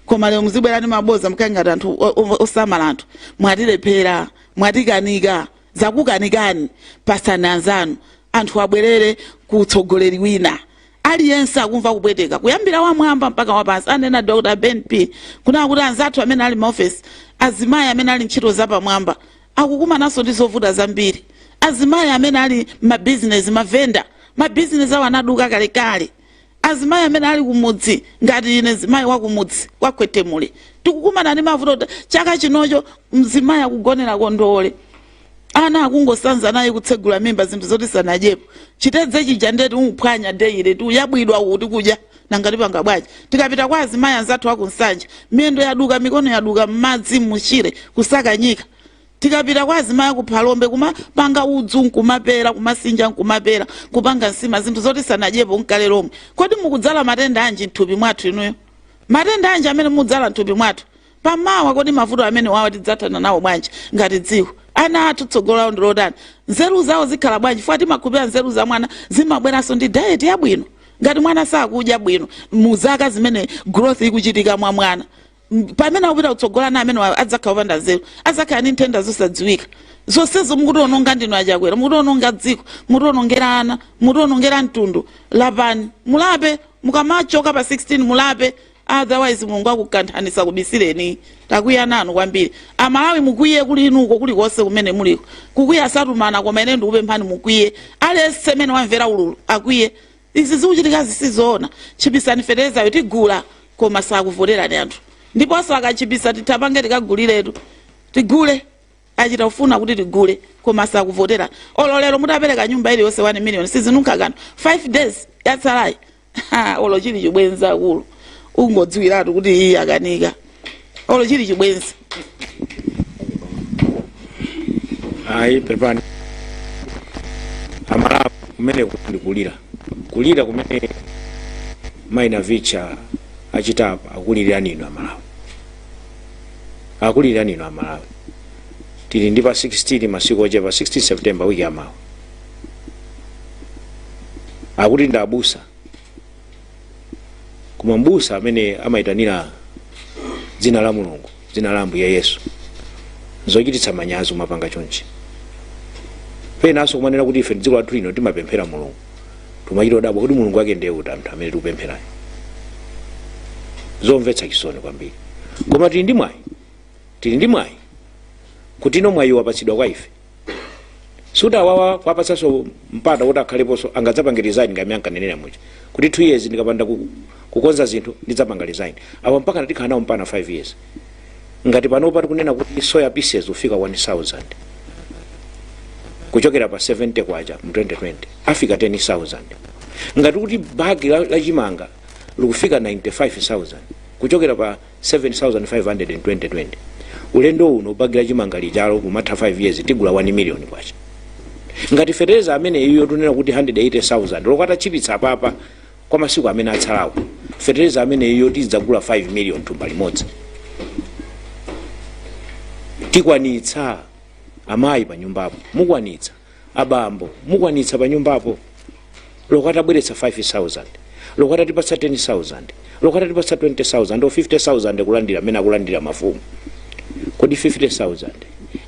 Koma lero muzibwera ndi maboza, mukhale ngati anthu osamala anthu. Mwatilephera, mwatikanika, zakukanikani. Pasani anzanu, anthu abwerere ku utsogoleri wina. Aliyense akumva kupweteka, kuyambira wamwamba mpaka wapansi. Anena Dr Ben P kunena kuti anzathu amene ali maofesi, azimayi amene ali ntchito zapamwamba akukumananso ndi zovuta zambiri. Azimayi amene ali mabizinesi, mavenda, mabizinesi awo anaduka kalekale. Azimayi amene ali kumudzi, ngati ine zimayi wa kumudzi kwakhwetemule, tikukumana ndi mavuto. Chaka chinocho mzimayi akugonera kondole, ana akungosanza naye kutsegula mimba, zinthu zoti sanadyepo. Chitedze chija ndeti umuphwanya daily, tuyabwidwa kuti kudya nanga tipanga bwanji? Tikapita kwa azimayi anzathu akunsanja, miyendo yaduka, mikono yaduka, m'madzi muchire kusakanyika. Tikapita kwa azimayi akuphalombe, kumapanga udzu nkumapera, kumasinja nkumapera, kupanga nsima, zinthu zoti sanadyepo nkale lomwe. Kodi mukudzala matenda anji mthupi mwathu inuyo? Matenda anji amene mudzala mthupi mwathu pamawa? Kodi mavuto amene wawa tidzathana nawo bwanji ngati dziko? Ana athu tsogolo lawo ndilotani? Nzeru zawo zikhala bwanji? Fuwa timakhulupirira nzeru za mwana zimabweranso ndi diet yabwino. Ngati mwana sakudya bwino muzaka zimene growth ikuchitika mwa mwana, pamene akupita kutsogola na amene adzakhala opanda nzeru, adzakhala ndi nthenda zosadziwika. Zonsezo mukutiononga ndinu Achakwera, mukutiononga dziko, mukutionongera ana, mukutionongera mtundu. Lapani, mulape. Mukamachoka pa 16 mulape, otherwise Mulungu akukanthanisa kubisireni. Takwiya nanu kwambiri. Amalawi, mukwiye kuli inuko, kulikonse kumene muliko. Kukwiya asatumana, koma ine ndikupemphani mukwiye. Aliyense amene wamvera ululu akwiye. Izi zikuchitika zisizoona. Chipisani feterezayo, tigula, koma sakuvoterani anthu. Ndiponso akachipisa, tithapange tikaguliretu, tigule. Achita kufuna kuti tigule, koma sakuvotera. Olo lero mutapereka nyumba iliyonse 1 million, sizinunkha kanthu. 5 days yatsalayi. Olo chili chibwenzi, akulu, ungodziwiratu kuti iye akanika, olo chili chibwenzi. Ayi, pepani Amalawi, kumene ndi kulira, kulira kumene Mayi Navicha achitapa, akulirani inu Amalawi, akulirani inu Amalawi. Tili ndi pa 16, masiku ochepa, 16 September, wiki yamawa. Akuti ndi abusa, koma mbusa amene amayitanira dzina la Mulungu, dzina la Ambuye Yesu, zochititsa manyazi umapanga chonchi. Penanso kumanena kuti ife dziko lathu lino timapemphera Mulungu. Tumachita odabwa kuti Mulungu wake ndiye kuti anthu amene tikupempherayo. Zomvetsa chisoni kwambiri, koma tili ndi mwayi, tili ndi mwayi kuti ino mwayi wapatsidwa kwa ife. Suti awawa kuwapatsanso mpata kuti akhaleponso, angadzapange resign ngati ankanenera muja kuti 2 years ndikapanda kukonza zinthu ndidzapanga resign. Awa mpaka tikhala nawo mpana 5 years. Ngati panopa tikunena kuti soya pieces ufika 1000 kuchokera pa 70 kwacha mu 2020, afika 10,000. Ngati kuti bagi la chimanga likufika 95,000 kuchokera pa 7500 in 2020, ulendo uno bagi la chimanga lijalo kumatha 5 years tigula 1 million kwacha. Ngati fetereza amene iyo tunena kuti 180,000, lokata chipitsa papa kwa masiku amene atsalawo, fetereza amene iyo tidzagula 5 million thumba limodzi. Tikwanitsa? Amayi pa nyumbapo mukwanitsa? Abambo mukwanitsa pa nyumbapo? Lokata bweretsa 5000, lokata tipatsa 10,000, lokata tipatsa 20,000 or 50,000 kulandira amene akulandira mafumu, kodi 50,000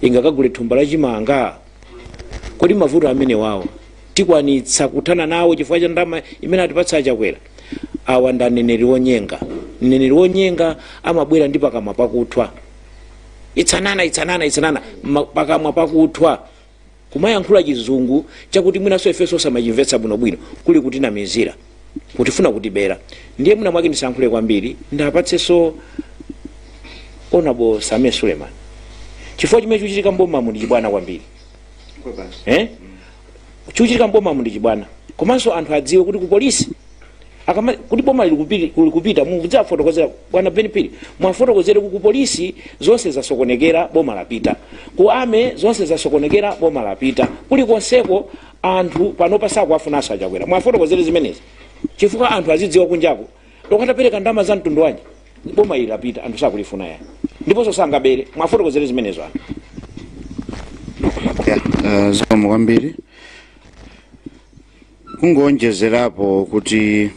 ingakagule thumba la chimanga? Kodi mavuto amene wawa tikwanitsa kuthana nawo chifukwa cha ndalama imene atipatsa Achakwera? Awa ndi aneneri wonyenga. Mneneri wonyenga amabwera ndi pakamwa pakuthwa, itsanana, itsanana, itsanana, pakamwa pakuthwa, kumayankhula Chizungu chakuti mwinanso ifenso samachimvetsa bwinobwino, kuli kutinamizira, kutifuna kutibera. Ndiye mwina mwake ndisayankhule kwambiri, ndapatsenso Honorable Sameer Suleman, chifukwa chimene chikuchitika mbomamu ndi chibwana kwambiri, eh? Chikuchitika mbomamu ndi chibwana. Komanso anthu adziwe kuti ku polisi akama kuti boma likupita, mudzafotokozera bwana Ben Phiri, mwafotokozere ku polisi zonse zasokonekera, boma lapita. Ku ame zonse zasokonekera, boma lapita. Kulikonseko anthu panopa sakuwafunanso Achakwera. Mwafotokozere zimenezi chifukwa anthu azidziwa kunjako. Lokatapereka ndalama za mtundu wanji, boma ili lapita, anthu sakulifuna yani, ndiponso sangabere. Mwafotokozere zimenezo anthu. Yeah, zikomo kwambiri. Kungonjezerapo kuti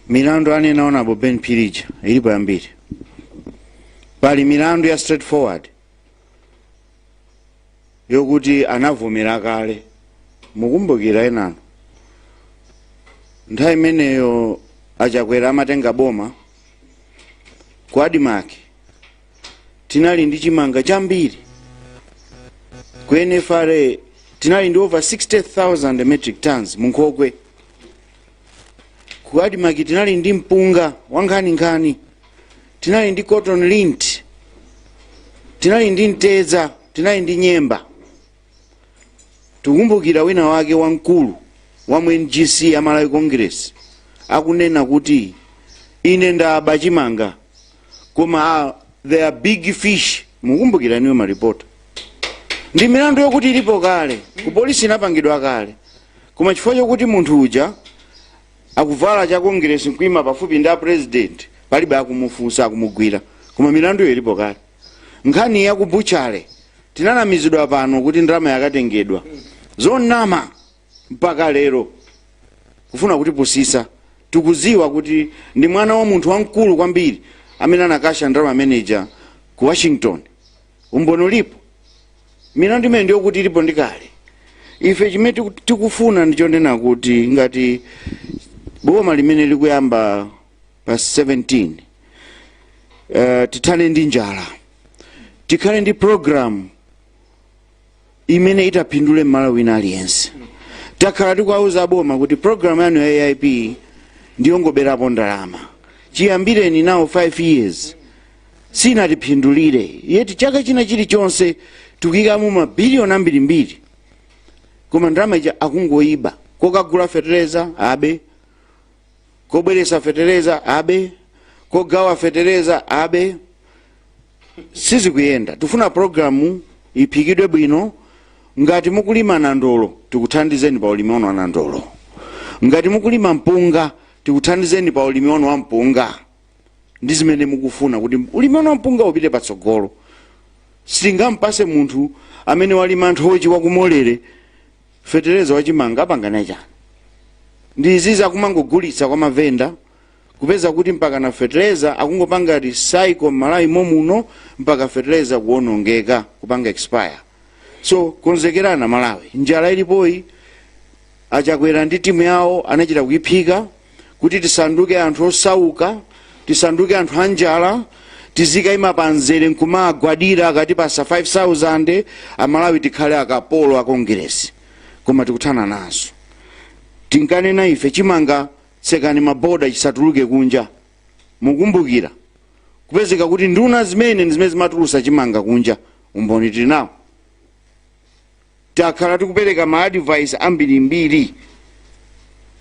milandu anena Honorable Ben Phiri ija ilipo yambiri. Pali milandu ya straightforward yokuti anavomera kale. Mukumbukira enano nthawi imeneyo Achakwera amatenga boma, ku ADMARC tinali ndi chimanga chambiri, ku NFRA tinali ndi over 60,000 metric tons munkhokwe, ku ADMARC tinali ndi mpunga wankhaninkhani, tinali ndi cotton lint, tinali ndi mtedza, tinali ndi nyemba. Tikukumbukira wina wake wamkulu wa mu NGC ya Malawi Congress akunena kuti ine ndaba chimanga koma there are big fish. Mukumbukira niwe maripota. Ndi milandu yokuti ilipo kale ku polisi, inapangidwa kale, koma chifukwa chokuti munthu uja akuvala cha Congress nkuima pafupi ndi a president, palibe akumufunsa, akumugwira, koma milanduyo ilipo kale. Nkhani ya kubuchale tinanamizidwa pano kuti ndalama yakatengedwa, zonama mpaka lero kufuna kutipusisa. Tikuziwa kuti ndi mwana wa munthu wamkulu kwambiri amene anakasha ndalama manager ku Washington, umboni ulipo. Milandu imene ndiyokuti ilipo ndi kale. Ife chimene tikufuna ndichonena kuti ngati boma limene likuyamba pa 17, tithane ndi njala, tikhale ndi program imene itapindule mmalo wina aliyense. Takhala tikuwauza boma kuti program yanu ya AIP ndiyongoberapo ndalama, chiyambireni nawo 5 years sinatiphindulire, yeti chaka china chilichonse tikuyikamo mabiliyoni ambirimbiri, koma ndalama ija akungoyiba. Kokagula fetereza abe, kobweresa fetereza abe, kogawa fetereza abe, sizikuyenda. Tifuna programu iphikidwe bwino. Ngati mukulima nandolo, tikuthandizeni pa ulimi wanu wa nandolo. Ngati mukulima mpunga, tikuthandizeni pa ulimi wanu wa mpunga ndi zimene mukufuna kuti ulimi wanu wa mpunga upite patsogolo. Sitingampase munthu amene walima nthochi wakumolere fetereza wachimanga, apangana chani? Ndi izizi akumangogulitsa kwa mavenda, kupeza kuti mpaka na fetereza akungopanga recycle m'Malawi momuno, mpaka fetereza kuwonongeka, kupanga expire. So konzekerana Malawi, njala ilipoyi Achakwera ndi timu yawo anachita kuyiphika kuti tisanduke anthu osauka, tisanduke anthu anjala, tizikayima panzere nkumagwadira akati pasa 5000. Amalawi tikhale akapolo a Kongeresi, koma tikuthana nazo. Tinkanena ife chimanga tsekani maboda chisatuluke kunja, mukumbukira? Kupezeka kuti nduna zimene ndi zimene zimatulusa chimanga kunja, umboni tili nawo. Takhala tikupereka ma advice ambirimbiri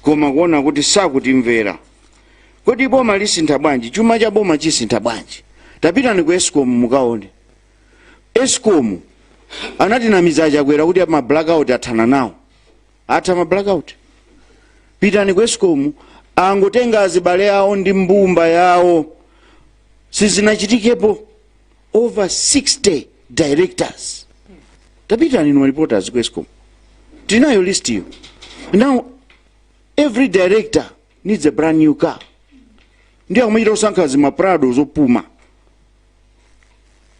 koma kuona kuti sakutimvera. Kodi boma lisintha bwanji? Chuma cha boma chisintha bwanji? Tapitani ku ESCOM mukaone. ESCOM anatinamiza Achakwera kuti ma blackout athana nawo. Atha ma blackout? Pitani ku ESCOM, angotenga azibale awo ndi mbumba yawo, sizinachitikepo. Over 60 directors. Tapitani inu reporters ku ESCOM, tinayo list iyo. Now every director needs a brand new car, ndi akumachita kusankha zima Prado zopuma.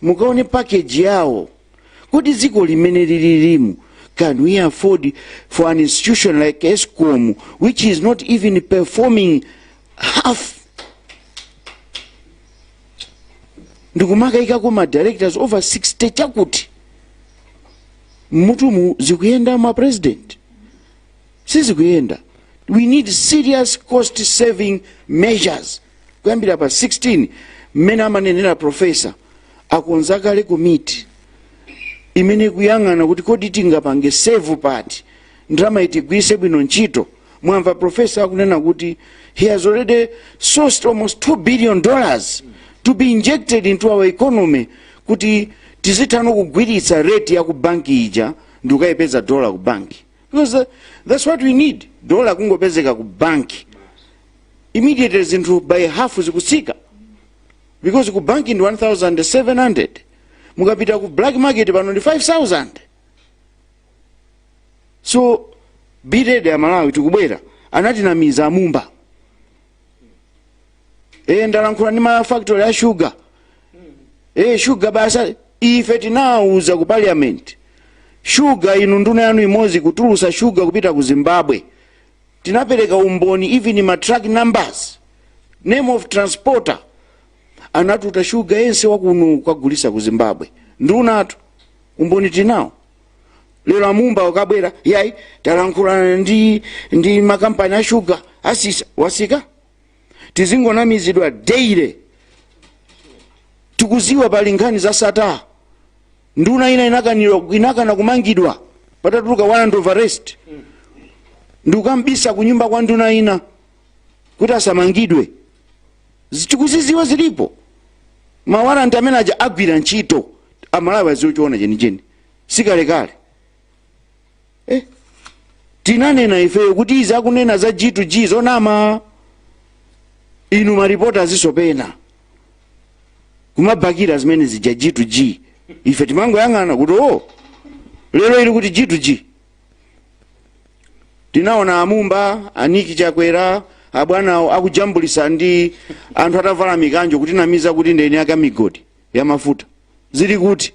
Mukaone package yawo. Kuti dziko limene lililimu, can we afford for an institution like ESCOM, which is not even performing half, ndikumakayikako ma directors over 60? Chakuti mmutumu zikuyenda ma president, sizikuyenda. We need serious cost saving measures kuyambira pa 16 mmene amanenera professor. Akonza kale komiti imene kuyang'ana kuti kodi tingapange save pati, ndalama itigwirise bwino ntchito. Mwamva professor akunena kuti he has already sourced almost $2 billion to be injected into our economy kuti tizithano kugwiritsa rate ya ku banki ija ndi kukayipeza dola ku banki, because that's what we need. Dola kungopezeka ku banki, immediately zinthu by half zikutsika, because ku banki ndi 1700, mukapita ku black market pano ndi 5000. So be ready, Amalawi, tikubwera. Anatinamiza amumba. Ndalankhula ndi ma factory ya sugar, sugar basa. Ife tinawuza ku parliament, sugar inu nduna yanu imodzi kutulusa sugar kupita ku Zimbabwe. Tinapereka umboni, even ma truck numbers, name of transporter. Anatuta shuga yense wakuno kukagulisa ku Zimbabwe, ndunatu. Umboni tinawo. Lero amumba wakabwera, yayi, talankhulana ndi makampani a shuga, asisa wasika. Tizingonamizidwa daily. Tikuziwa pali nkhani za Sattar. Nduna ina inakana kumangidwa patatuluka warrant of arrest, ndikukambisa kunyumba kwa nduna ina kuti asamangidwe. Tikuziziwa, zilipo. Ma warrant amene aja agwira ntchito. Amalawi azichoona chenicheni, sikalekale. Tinanena ifeyo kuti izi akunena za G2G zonama. Inu maripota azisopena kumabakira zimene zija G2G. Ife timangoyang'ana kuti o, lero ili kuti G2G? Tinaona amumba aniki Chakwera, abwanawo akujambulisa ndi anthu atavala mikanjo kutinamiza kuti ndeni aka migodi ya mafuta. Zili kuti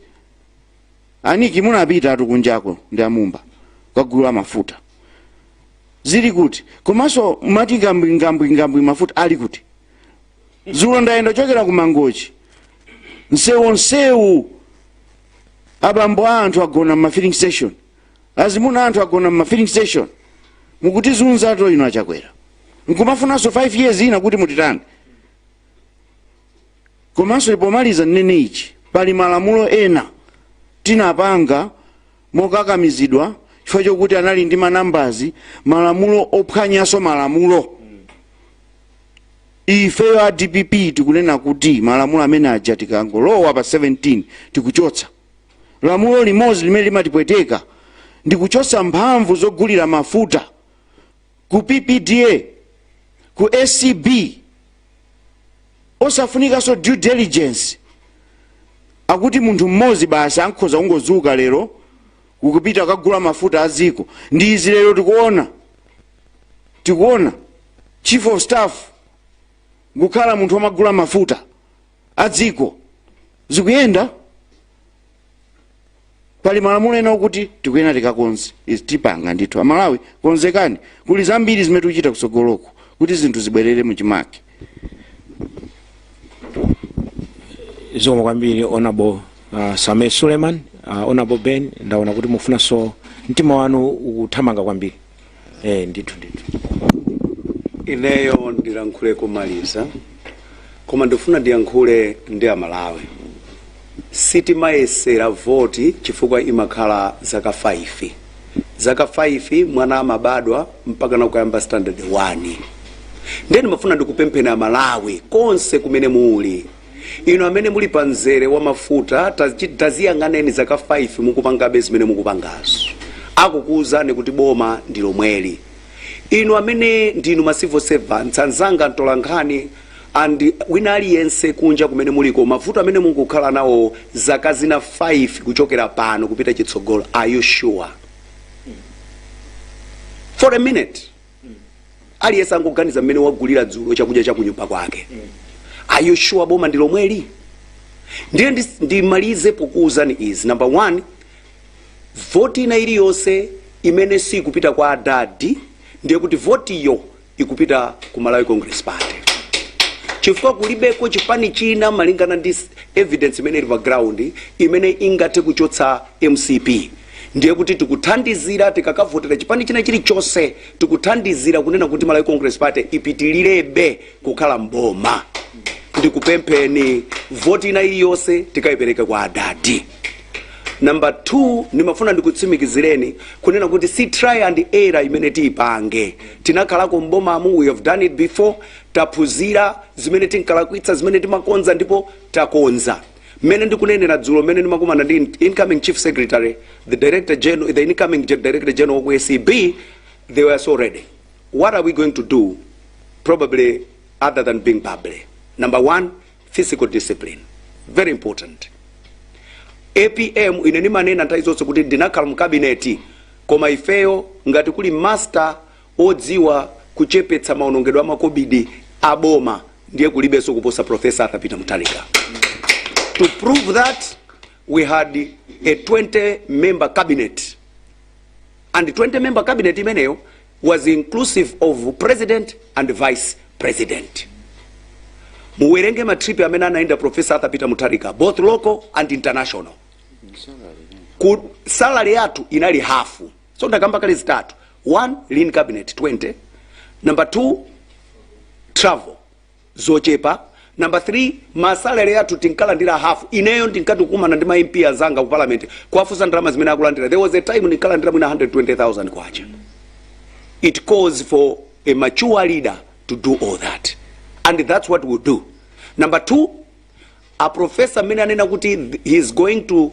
aniki? Munapita atu kunjako ndi amumba kukagula mafuta. Zili kuti? Komanso mati ngambwi ngambwi ngambwi, mafuta ali kuti? Zulo ndayenda chokera ku Mangochi, msewu nsewu, abambo a anthu agona mma filling station, azimuna anthu agona mma filling station. Mukutizunza to ino achakwera, nkumafunanso 5 years ina kuti mutitani? Komanso pomaliza nnene ichi, pali malamulo ena tinapanga mokakamizidwa chifukwa chokuti anali ndi manambazi, malamulo ophwanyanso malamulo. Ifeyo a DPP tikunena kuti malamulo amene aja tikangolowa pa 17 tikuchotsa. Lamulo limodzi limene limatipweteka ndi kuchotsa mphamvu zogulira mafuta ku PPDA, ku ACB, osafunikanso due diligence. Akuti munthu mmodzi basi ankhoza kungodzuka lero kukupita kukagula mafuta a dziko. Ndi izi lero tikuona chief of staff kukhala munthu wamagula mafuta a dziko. Zikuyenda. Pali malamulo ena okuti tikuyena tikakonze. Izi tipanga ndithu. Amalawi, konzekani, kuli zambiri zimene tikuchita kutsogoloko kuti zinthu zibwerere muchimake. Zikomo kwambiri, Honorable Sameer Suleman. Honorable Ben, ndaona kuti mufunanso, mtima wanu ukuthamanga kwambiri. Ndithu ndithu. Ineyo ndilankhule kumaliza, koma ndifuna ndiyankhule ndi Amalawi. Sitimayesera voti chifukwa imakhala zaka 5, zaka 5 mwana amabadwa mpaka nakuyamba standard 1. Ndiye ndimafuna ndikupempheni Amalawi konse kumene muli, inu amene muli pa mzere wa mafuta, taziyang'aneni zaka 5 mukupangabe zimene mukupangazo, akukuwuzani kuti boma ndi lomweli. Inu amene ndinu ma civil servants anzanga, mtolankhani and wina aliyense kunja kumene muliko, mavuto amene mukukhala nawo zaka zina 5 kuchokera pano kupita chitsogolo, are you sure? For a minute aliyense angoganiza mmene wagulira dzulo chakudya cha kunyumba kwake. Are you sure boma ndi lomweli? Ndiye ndimalize pokuwuzani izi. Number one, voti ina iliyonse imene sikupita kwa adadi, ndiye kuti votiyo ikupita ku Malawi Congress Party, chifukwa kulibeko chipani china, malingana ndi evidence imene ili pa ground, imene ingathe kuchotsa MCP. Ndiye kuti tikuthandizira, tikakavotera chipani china chilichonse, tikuthandizira kunena kuti Malawi Congress Party ipitilirebe kukhala mboma. Ndikupempheni, voti ina iliyonse tikayipereke kwa adadi. Number 2, ndimafuna ndikutsimikizireni kunena kuti si try and error imene tiyipange. Tinakhalako mbomamu, we have done it before. Taphunzira zimene tinkalakwitsa, zimene timakonza, ndipo takonza. Mmene ndikunenera, dzulo mmene ndimakumana ndi incoming chief secretary, the director general, the incoming director general ku ACB, they were so ready. What are we going to do, probably other than being bubbly? Number one, fiscal discipline, very important. APM, ine ndimanena nthawi zonse kuti ndinakhala mu cabinet. Koma ifeyo ngati kuli master odziwa kuchepetsa maonongedwe amakobidi aboma, ndiye kulibenso kuposa Professor Arthur Peter Mutharika. To prove that, we had a 20 member cabinet, and 20 member cabinet imeneyo was inclusive of president and vice president. Muwerenge ma trip amene anaenda Professor Arthur Peter Mutharika, both local and international. Ku salary yathu inali hafu. So ndakamba kale zitatu: one, lean cabinet 20; number two, travel zochepa; number 3, ma salary athu tinkalandira hafu. Ineyo ndinkati kukumana ndi ma MP anzanga ku parliament, kuwafunsa ndalama zimene akulandira. There was a time ndinkalandira mwina 120,000 kwacha. It calls for a mature leader to do all that, and that's what we'll do. Number two, a professor amene anena kuti he is going to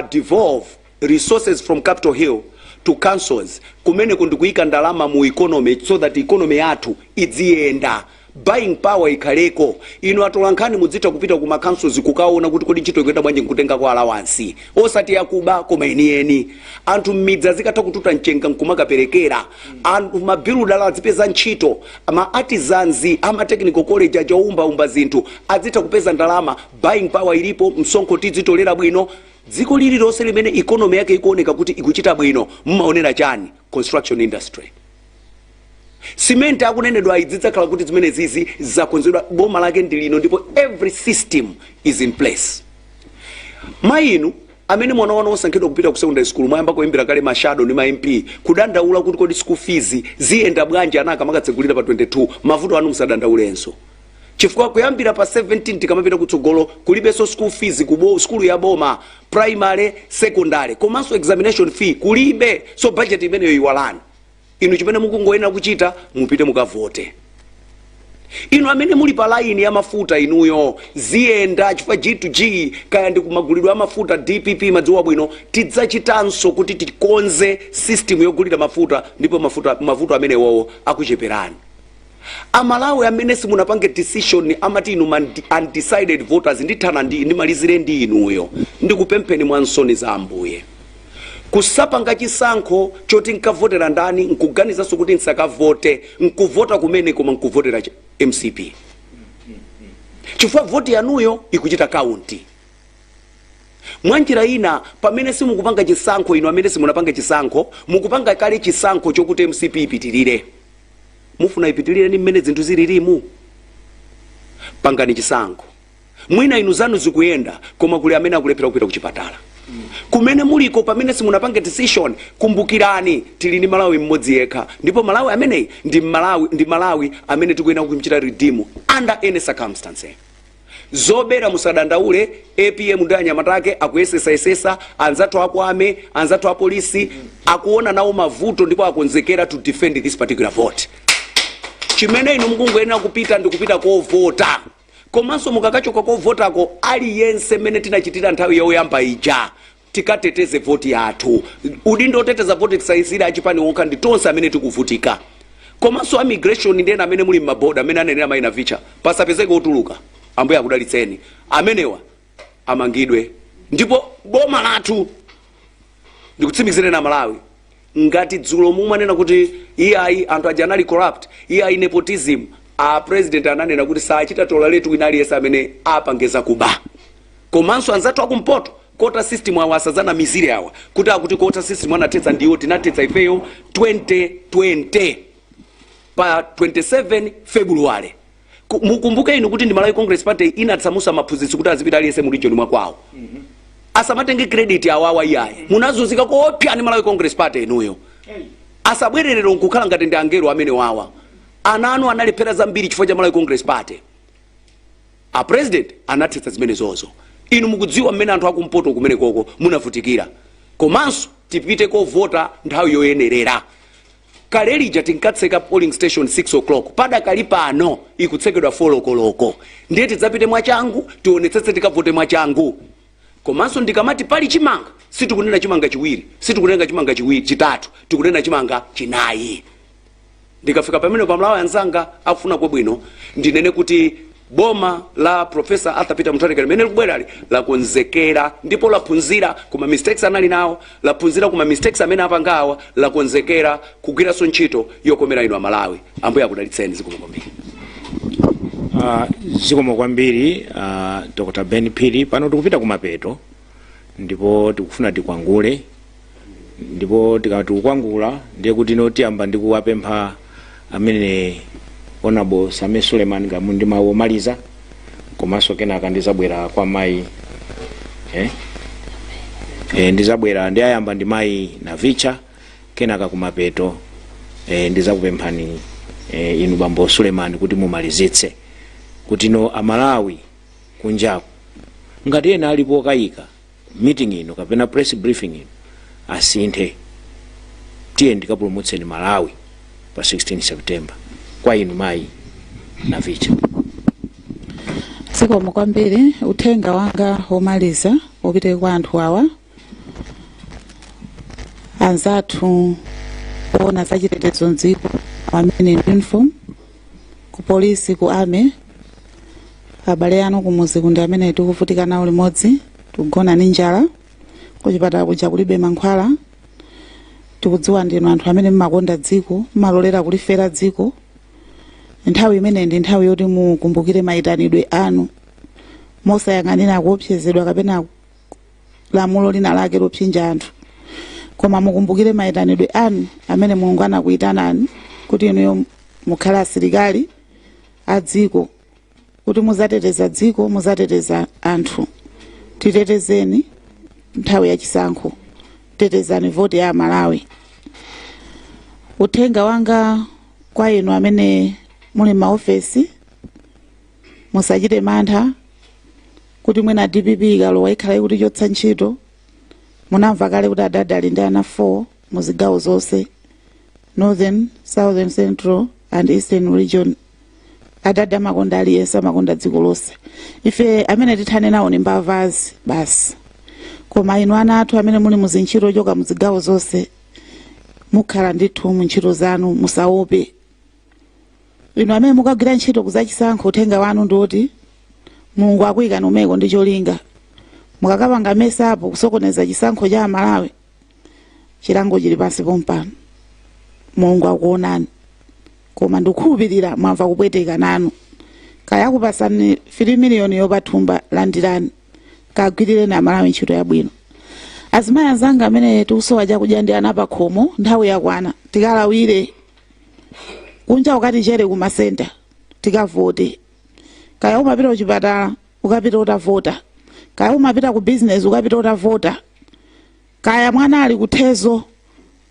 devolve resources from Capitol Hill to councils, kumeneko ndikuyika ndalama mu economy so that economy yathu idziyenda, buying power ikhaleko. Inu atolankhani mudzitha kupita kuma councils kukaona kuti kodi ntchito ikuyenda bwanji, nkutenga kwa allowance, osati yakuba koma enieni. Anthu mmidzi azikatha kututa mchenga nkumakaperekera. Anthu ma builder azipeza ntchito, ma artisans ama technical college aja oumbaumba zinthu azitha kupeza ndalama. Buying power ilipo, msonkho tidzitolera bwino. Dziko lililonse limene economy yake ikuoneka kuti ikuchita bwino, mmaonera chani? Construction industry. Simenti akunenedwa idzidzakhala kuti zimene zizi zakonzedwa. Boma lake ndi lino ndipo every system is in place. Mayinu amene mwana wanu osankhidwa kupita ku secondary school, mwayamba kuimbira kale ma shadow ndi ma MP kudandaula kuti kodi school fees ziyenda bwanji ana akamakatsekulira pa 22. Mavuto anu musadandaulenso, chifukwa kuyambira pa 17 tikamapita kutsogolo kulibenso school fees ku skulu ya boma, primary, secondary, komanso examination fee kulibe. So budget imeneyo iwalani. Inu chimene mukungoyenera kuchita, mupite mukavote. Inu amene muli pa line ya mafuta, inuyo ziyenda chifukwa G2G, kaya ndi kumagulidwe a mafuta, DPP madziwa bwino, tidzachitanso kuti tikonze system yogulira mafuta, ndipo mafuta mavuto amenewowo akucheperani. Amalawi amene simunapange decision, amati inu undecided voters, ndithana ndi ndimalizire ndi inuyo, ndikupempheni mwa nsoni za Ambuye, kusapanga chisankho choti nkavotera ndani, nkuganizanso kuti nsakavote, nkuvota kumene koma nkuvotera MCP, chifukwa voti yanuyo ikuchita count. Mwanjira ina, pamene simukupanga chisankho, inu amene simunapanga chisankho, mukupanga kale chisankho chokuti MCP ipitirire. Mufuna ipitirire ni mmene zinthu zililimu? Pangani chisankho. Mwina inu zanu zikuyenda, koma kuli amene akulephera kupita kuchipatala kumene muliko. Pamene simunapange decision, kumbukirani tili ndi Malawi mmodzi yekha, ndipo Malawi ameneyi ndi Malawi amene tikuyenera kumchita redeem under any circumstance. Zobera musadandaule. APM ndi anyamata ake akuyesesayesesa. Anzathu akwame, anzathu apolisi akuona nawo mavuto ndipo akonzekera to defend this particular vote. Chimene inu mukungoyenera kupita ndi kupita kovota. Komanso mukakachoka kovotako, aliyense, mmene tinachitira nthawi yoyamba ija, tikateteze voti yathu. Udindo oteteza voti tisayisire achipani okha, ndi tonse amene tikuvutika. Komanso a migration ndi ena amene muli m'maboda, amene anenera mayina vicha, pasapezeke otuluka. Ambuye akudalitseni. Amenewa amangidwe. Ndipo boma lathu, ndikutsimikizire na Malawi, ngati dzulo mumanena kuti iyayi, anthu aja anali corrupt, iyayi, nepotism, a president ananena kuti sachita tolerate wina aliyense amene apangeza kuba. Komanso anzathu akumpoto, quota system awa asazana mizire awa kuti akuti quota system anathetsa ndiwo. Tinathetsa ifeyo 2020 pa 27 February. Mukumbuke inu kuti ndi Malawi Congress Party inatsamusa maphunzitsi kuti azipita aliyense mu region mwakwawo. Asamatenge credit awawa, iyayi. Munazunzika koopsa ndi Malawi Congress Party inuyo. Asabwererero nkukhala ngati ndi angelo amene wawa. Ana anu analephera zambiri chifukwa cha Malawi Congress Party. A president anathetsa zimene zozo. Inu mukudziwa mmene anthu akumpoto kumene koko munavutikira. Komanso tipite kovota nthawi yoyenerera. Kale lija tinkatseka polling station 6 o'clock, padakali pano ikutsekedwa 4 o'clock. Ndiye tidzapite mwachangu, tionetsetse tikavote mwachangu. Komanso ndikamati pali chimanga, sitikunena chimanga chiwiri, sitikunena chimanga chiwiri chitatu, tikunena chimanga chinayi. Ndikafika pamene pamalawi anzanga akufuna kwabwino, ndinene kuti Boma la Professor Arthur Peter Mutharika limene likubwerali lakonzekera ndipo laphunzira kuma mistakes anali nawo, laphunzira kuma mistakes amene apangawa, lakonzekera kugwiranso ntchito yokomera inu Amalawi. Ambuye akudalitseni. Zikomo kwambiri. Zikomo kwambiri, Dr. Ben Phiri. Pano tikupita kumapeto ndipo tikufuna tikwangule, ndipo tikati kukwangula ndiye kuti ino tiyamba ndi kuwapempha amene Honorable Sameer Suleman ngamu ndi mawu omaliza, komanso kenaka ndizabwera kwa mayi ndizabwera ndi ayamba ndi mayi Navicha, kenaka kumapeto ndizakupemphani inu bambo Suleman kuti mumalizitse, kuti no Amalawi kunjaku ngati ena alipo okayika meeting ino kapena press briefing ino asinthe. Tiye ndikapulumutseni Malawi pa 16 September. Kwa inu mayi Navicha. Zikomo kwambiri. Uthenga wanga womaliza upite kwa anthu awa, anzathu oona zachitetezo mdziko amene in uniform, ku polisi, ku army, abale anu kumuzi kundi amene tikuvutika nawo limodzi, tikugona ndi njala, kuchipatala kuja kulibe mankhwala. Tikudziwa ndinu anthu amene mmakonda dziko, mmalolera kulifera dziko. Nthawi imene ndi nthawi yoti mukumbukire mayitanidwe anu, mosayang'anira kuopsezedwa kapena lamulo lina lake lopsinja anthu, koma mukumbukire mayitanidwe anu amene Mulungu anakuyitanani kuti inuyo mukhale asilikali a dziko, kuti muzateteza dziko, muzateteza anthu. Titetezeni nthawi yachisankho, tetezani voti ya Malawi. Uthenga wanga kwa inu amene muli m'maofesi, musachite mantha kuti mwina DPP ikalowa ikhala ikutichotsa ntchito. Munamva kale kuti adadi ali ndi ana 4 muzigawo zonse, Northern, Southern, Central and Eastern Region. Adadi amakonda aliyense, amakonda dziko lonse. Ife amene tithane nawo ni mbavazi basi, koma inu ana athu amene muli muzintchito choka muzigawo zonse, mukhala ndithu mu ntchito zanu, musaope. Inu amene mukagwira ntchito kuzachisankho, uthenga wanu ndiwoti Mulungu akuyikani umeko ndi cholinga. Mukakapanga mess up kusokoneza chisankho cha Amalawi, chilango chili pansi pompano. Mulungu akuonani, koma ndikukhulupirira mwamva kupweteka nanu. Kaya kupasani 3 miliyoni yopathumba, landirani, kagwirireni Amalawi ntchito yabwino. Azimayi anzanga amene tikusowa chakudya ndi ana pakhomo, nthawi yakwana tikalawire kunja, ukatichere kumasenta, tikavote. Kaya umapita kuchipatala, ukapita utavota. Kaya umapita ku business, ukapita utavota. Kaya mwana ali kuthezo,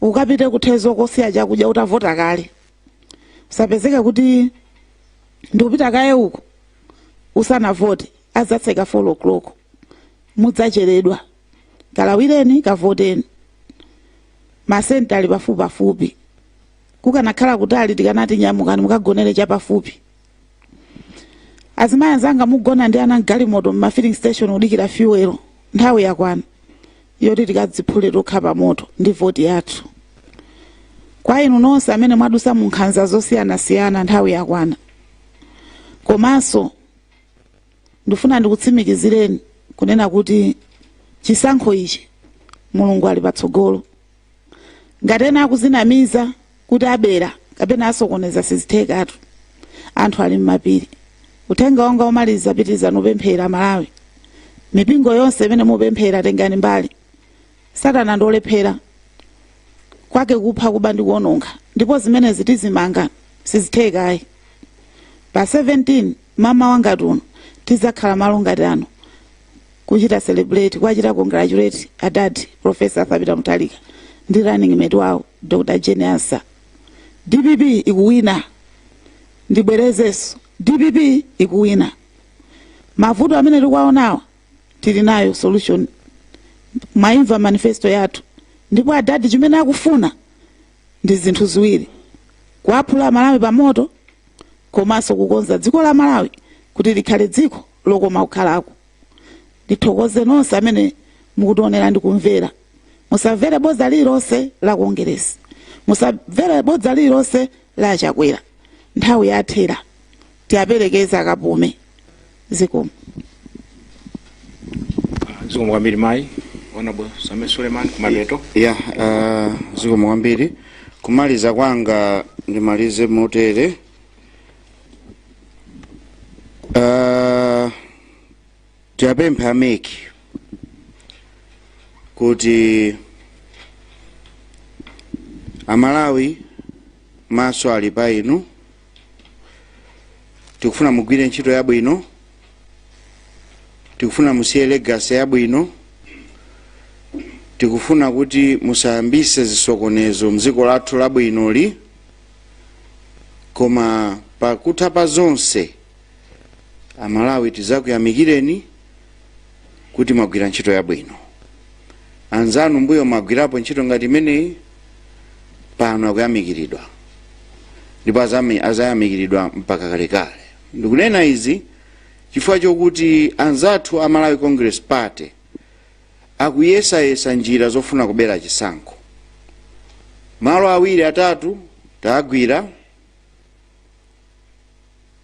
ukapite kuthezo kosiya chakudya utavota kale. Usapezeke kuti ndikupita kaye uko usanavote, adzatseka 4 o'clock, mudzacheredwa. Kalawireni, kavoteni. Masenta ali pafupipafupi. Kukanakhala kutali tikanati nyamukani mukagonere chapafupi. Azimayi anzanga mugona ndi ana mgalimoto mma filling station kudikira fuel, nthawi yakwana yoti tikadziphule tokha pa moto ndi voti yathu. Kwa inu nonse amene mwadusa mu nkhanza zosiyanasiyana, nthawi yakwana. Komanso ndifuna ndikutsimikizireni kunena kuti chisankho ichi Mulungu ali patsogolo. Ngati ena akuzinamiza kuti abera kapena asokoneza, sizithekatu, anthu ali mmapiri. Uthenga wanga omaliza, pitirizani upemphera Malawi. Mipingo yonse imene mupemphera, tengani mbali. Satana ndiolephera kwake kupha, kuba ndi kuononga, ndipo zimenezi tizimanga, sizithekayi. Pa 17 mama wangati uno tidzakhala malo ngati ano kuchita celebrate, kuwachita congratulate adadi Professor Arthur Peter Mutharika ndi running mate wawo Dr. Jane Ansah. DPP ikuwina. Ndibwerezenso, DPP ikuwina. Mavuto amene tikuwaonawa tili nayo solution. Mwaimva manifesto yathu, ndipo adadi chimene akufuna ndi zinthu ziwiri: kuwaphula Malawi pamoto komanso kukonza dziko la Malawi kuti likhale dziko lokoma kukhalako. Ndithokoze nonse amene mukutionera ndi kumvera. Musamvere bodza lililonse la Kongeresi, musamvere bodza lililonse la Chakwera. Nthawi yathera, tiyaperekeza akapume. Zikomo. Zikomo kwambiri, mayi. Honorable Sameer Suleman, kumapeto. Ya, zikomo kwambiri. Kumaliza kwanga ndimalize motere. Tiyapempha a MEC kuti Amalawi maso ali pa inu. Tikufuna mugwire ntchito yabwino, tikufuna musiye legacy yabwino, tikufuna kuti musayambise zisokonezo mdziko lathu labwinoli. Koma pakutha pa zonse, Amalawi tizakuyamikireni kuti mwagwira ntchito yabwino. Anzanu mbuyo mwagwirapo ntchito ngati imeneyi, pano akuyamikiridwa ndipo azayamikiridwa mpaka kalekale. Ndikunena izi chifukwa chokuti anzathu a Malawi Congress Party akuyesayesa njira zofuna kubera chisankho. Malo awiri, atatu tagwira.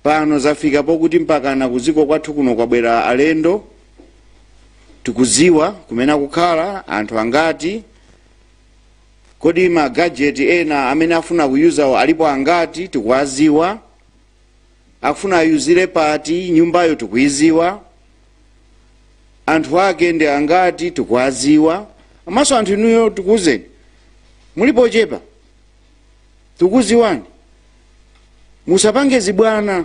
Pano zafika pokuti mpakana kuziko kwathu kuno kwabwera alendo. Tikuziwa kumene akukhala, anthu angati, kodi ma gadget ena amene afuna kuyuzawo alipo angati, tikuwaziwa. Akufuna ayuzire pati, nyumbayo tikuiziwa, anthu ake ndi angati, tikuwaziwa. Amaso anthu inuyo, tikuwuzeni, mulipo ochepa, tikuziwani. Musapange zibwana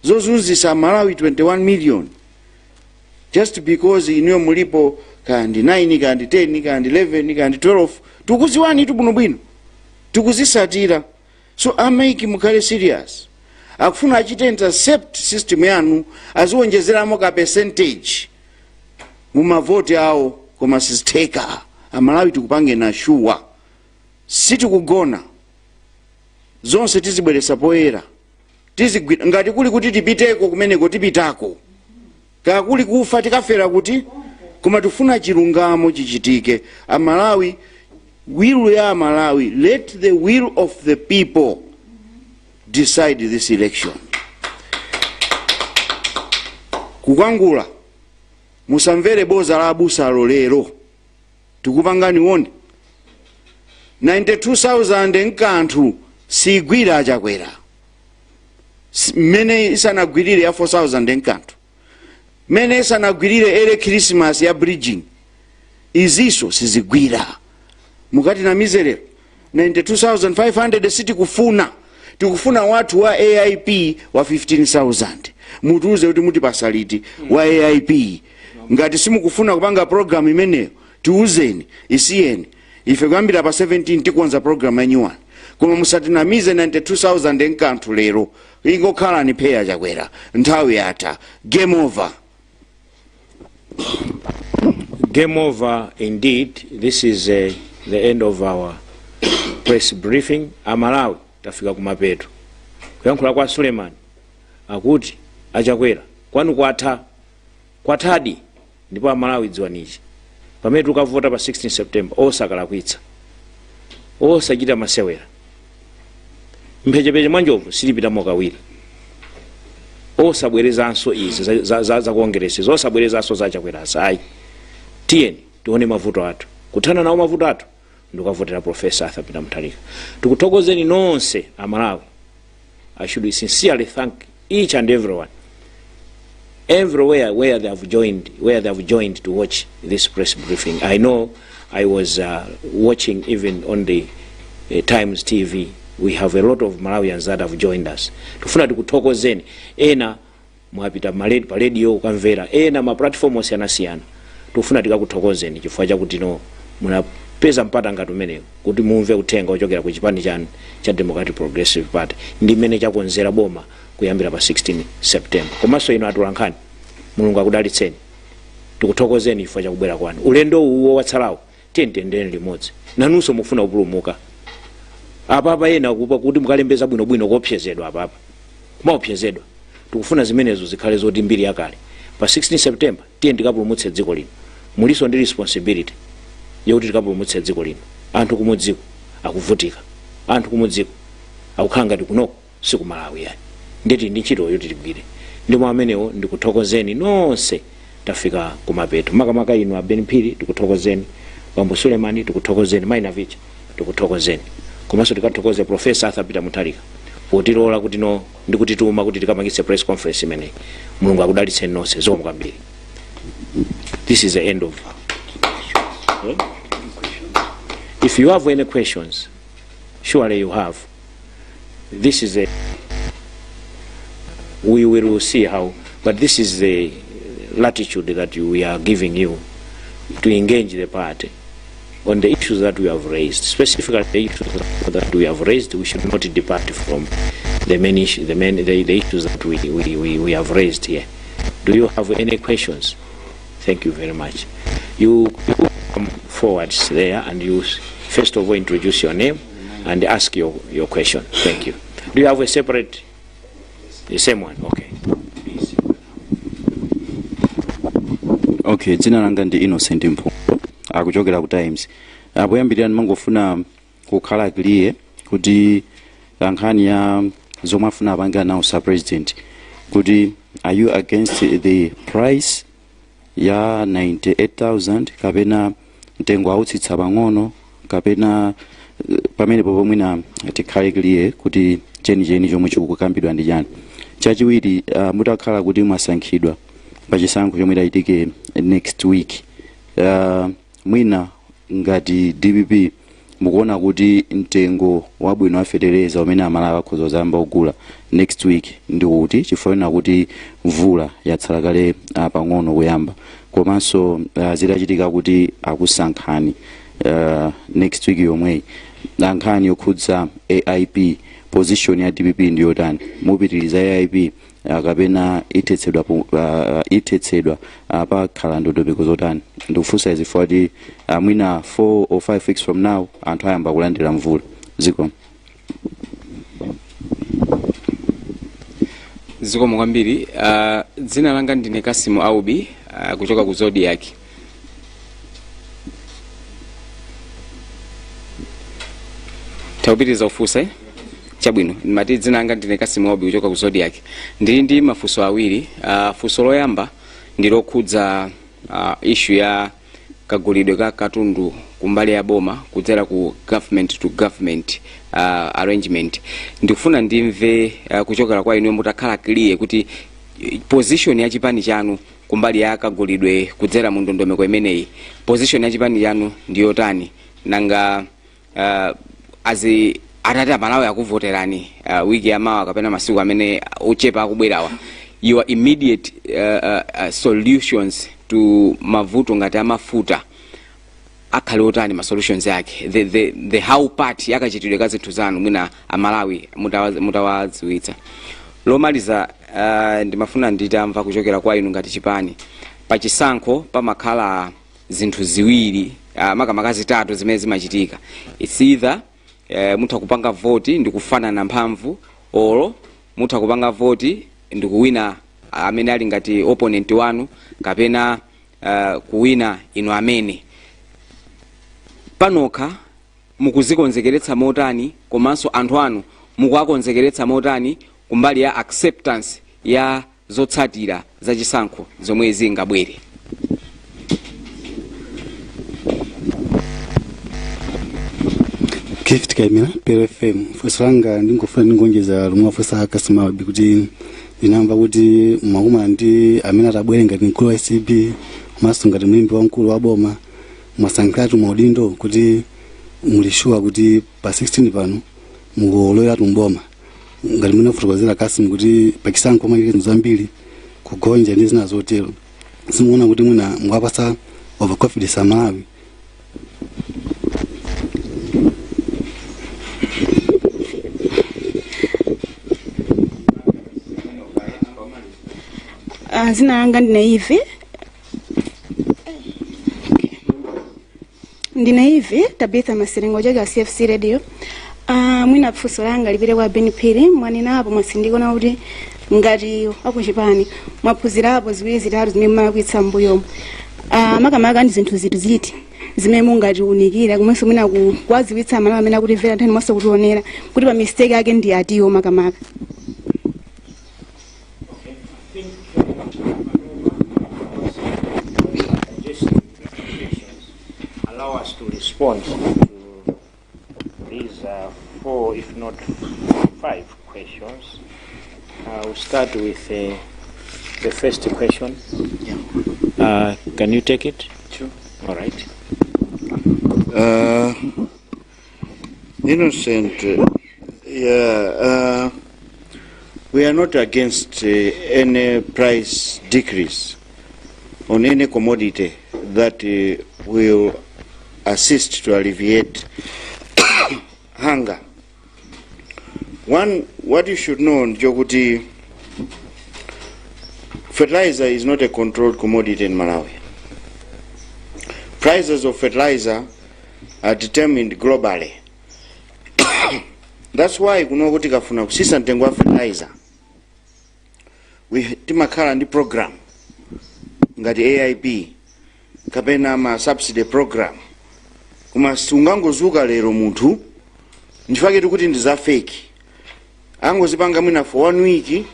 zozunzisa Malawi 21 million just because inuyo mulipo kandi 9, kandi 10, kandi 11, kandi 12. Tikuziwani tu bwinobwino, tikuzisatira. So a MEC, mukhale serious. Akufuna achite intercept system yanu, aziwonjezeramo ka percentage mumavoti awo, koma sizitheka. Amalawi tikupange na sure, sitikugona. Zonse tizibweresa poyera, tizigwira. Ngati kuli kuti tipiteko kumeneko, tipitako. Kakuli kufa, tikafera kuti, koma tifuna chilungamo chichitike. Amalawi, will ya Amalawi, let the will of the people decide this election. Kukwangula, musamvere boza la abusalo lero. Tikupangani woni 92,000 nkanthu sigwira Achakwera. Mmene isanagwirire ya 4000 nkanthu, mmene isanagwirire early Christmas ya bridging, iziso sizigwira. Mukati na mizerero 92,500 sitikufuna, tikufuna wathu wa AIP wa 15,000. Mutiuze kuti mutipasa liti wa AIP. Ngati simukufuna kupanga program imeneyo, tiuzeni, isiyeni. Ife kuyambira pa 17 tikonza program ya new one, koma musatinamize 92,000 nkanthu lero. Ingokhalani pheya, Chakwera, nthawi yatha. Game over. Game over indeed. This is the end of our press briefing. Amalawi, tafika kumapeto. Kuyankhula kwa Suleiman akuti Achakwera kwanu kwatha, kwathadi. Ndipo Amalawi, dziwanichi, pamene tikavota pa 16 September, osakalakwitsa, osachita masewera. Mphechepeche mwa njovu silipitamo kawiri. Osabwerezanso izi za Congress, osabwerezanso za Chakwerazi, ayi. Tiyeni tione mavuto athu, kuthana nawo mavuto athu ndikukavotera Professor Arthur Peter Mutharika. Tikuthokozeni nonse Amalawi. I should sincerely thank each and everyone everywhere where they have joined to watch this press briefing. I know I was watching even on the Times TV. We have a lot of Malawians that have joined us. Tufuna tikuthokozeni. Ena mwapita pa radio kukamvera, ena ma platform osiyanasiyana. Tufuna tikakuthokozeni chifukwa chakuti no munapeza mpata ngati umenewu kuti mumve uthenga ochokera ku chipani chanu cha Democratic Progressive Party ndi mmene chakonzera boma kuyambira pa 16 September. Komanso inu atolankhani, Mulungu akudalitseni. Tikuthokozeni chifukwa chakubwera kwanu. Ulendo uwo watsalawo, tiyendeni limodzi. Nanunso mufuna kupulumuka apapa, ena kupa kuti mukalembeza bwinobwino, kuopsezedwa apapa, kumaopsezedwa. Tikufuna zimenezo zikhale zoti mbiri yakale. Pa 16 September tiye tikapulumutse dziko lino. Muliso ndi responsibility yokuti tikapulumutse dziko lino. Anthu kumudziko akuvutika, anthu kumudziko akukhala ngati kunoko sikumalawi, yani. Ndeti ndi ntchitoyo titigwire. Ndimo amenewo ndikuthokozeni nonse. Tafika kumapeto. Makamaka inu a Ben Phiri, tikuthokozeni. Bambo Sulemani, tikuthokozeni. Maina Vicha, tikuthokozeni. Komanso tikathokoze Professor Arthur Peter Mutharika potilola kuti no ndikutituma kuti tikamangitse press conference imeneyi. Mulungu akudalitseni nonse. Zikomo kwambiri. This is the end of. If you have any questions, surely you have. This is a we will see how, but this is the latitude that we are giving you to engage the party on the issues that we have raised. Specifically, the issues that we have raised, we should not depart from the main issue, the main, the issues that we have raised here. Do you have any questions? Thank you very much. You come forward there and you first of all introduce your name and ask your question. Thank you. Do you have a separate, the same one? Okay. Please. Okay, dzina langa ndi Innocent Mphumbo, akuchokera ku Times. Poyambirira ndimangofuna kukhala clear kuti nkhani ya zomwe afuna apange announce a president, kuti are you against the price ya 98,000 kapena mtengo autsitsa pang'ono kapena pamenepo pomwina tikhale clear kuti chenicheni chomwe chikukambidwa ndi chani. Chachiwiri, mutakhala kuti mwasankhidwa pachisankho chomwe chitachitike next week, mwina ngati DPP mukuona kuti mtengo wabwino wa fetereza umene Amalawi akhoza kuzayamba kugula next week ndi uti, chifukwa kuti mvula yatsala kale pang'ono kuyamba? Komanso zitachitika kuti akusankhani next week yomweyi, nkhani yokhudza AIP, position ya DPP ndi yotani? Mupitiriza AIP kapena ithetsedwa ithetsedwa, pakhala ndondomeko zotani? Ndikufunsa izi chifukwa kuti mwina 4 or 5 weeks from now anthu ayamba kulandira mvula. Zikomo. Zikomo kwambiri. Dzina langa ndine Kasimu Aubi, kuchoka ku Zodiak. Takupitiriza kufunsa, eh? Chabwino. Ndimati dzina langa ndine Kasimu Aubi kuchoka ku Zodiak. Ndili ndi mafunso awiri. Funso loyamba ndi lokhudza issue ya kagulidwe ka katundu kumbali ya boma kudzera ku government to government arrangement. Ndikufuna ndimve kuchokera kwa inu mutakhala clear kuti position ya chipani chanu kumbali ya kagulidwe kudzera mu ndondomeko imeneyi, position ya chipani chanu ndi yotani? Nanga azi atati Amalawi akuvoterani wiki yamawa kapena masiku amene ochepa akubwerawa, your immediate solutions to mavuto ngati amafuta akhale otani? Ma solutions ake, the how part yakachitidwe ka zinthu zanu, mwina Amalawi mutawadziwitsa. Lomaliza, ndimafuna nditamva kuchokera kwa inu ngati chipani, pachisankho pamakhala zinthu ziwiri, makamaka zitatu zimene zimachitika. It's either mutha kupanga voti ndikufanana mphamvu, olo mutha kupanga voti ndikuwina amene ali ngati opponent wanu, kapena kuwina inu amene panokha. Mukuzikonzekeretsa motani, komanso anthu anu mukuwakonzekeretsa motani kumbali ya acceptance ya zotsatira zachisankho zomwe zingabwere? Gift Kaimira, Pelo FM. Funso langa ndingofuna ndingonjeza lomwe afunsa Kasimabi, kuti ndinamva kuti mwakumana ndi amene atabwere ngati mkulu wa ACB komanso ngati mlembi wamkulu wa boma, mwasankhiratu maudindo, kuti muli sure kuti pa 16 pano mukuloweratu mboma, ngati mwina fotokozera Kasimu kuti pachisankho machitika zinthu zambiri, kugonja ndi zina zotero. Simuona kuti mwina mukuwapasa overconfidence Amalawi? Zina langa ndine Ivi, ndine Ivi Tabitha Masirengo kuchokera CFC Radio. Mwina funso langa lipite kwa Ben Phiri. Mwanenapo, mwasindikona kuti ngati akuchipani mwaphunzirapo ziwiri zitatu zimene mumalakwitsa m'mbuyomo. Makamaka ndi zinthu ziti ziti zimene mungatiunikira, komanso mwina kuwadziwitsa Amalawi amene akutimvera nthani mwaso kutionera kuti pa mistake yake ndi atiwo makamaka? Allow us to respond to these four, if not five, questions. We'll start with the first question. Can you take it? Sure. All right. Innocent, yeah, we are not against any price decrease on any commodity that will assist to alleviate hunger. One, what you should know, njokuti, fertilizer is not a controlled commodity in Malawi. Prices of fertilizer are determined globally. That's why kuno kuti kafuna kusisa mtengo wa fertilizer, we timakhala ndi program ngati AIP kapena ma subsidy program, koma sungangozuka lero munthu. Ndifake tikuti ndi za fake, angozipanga mwina for one week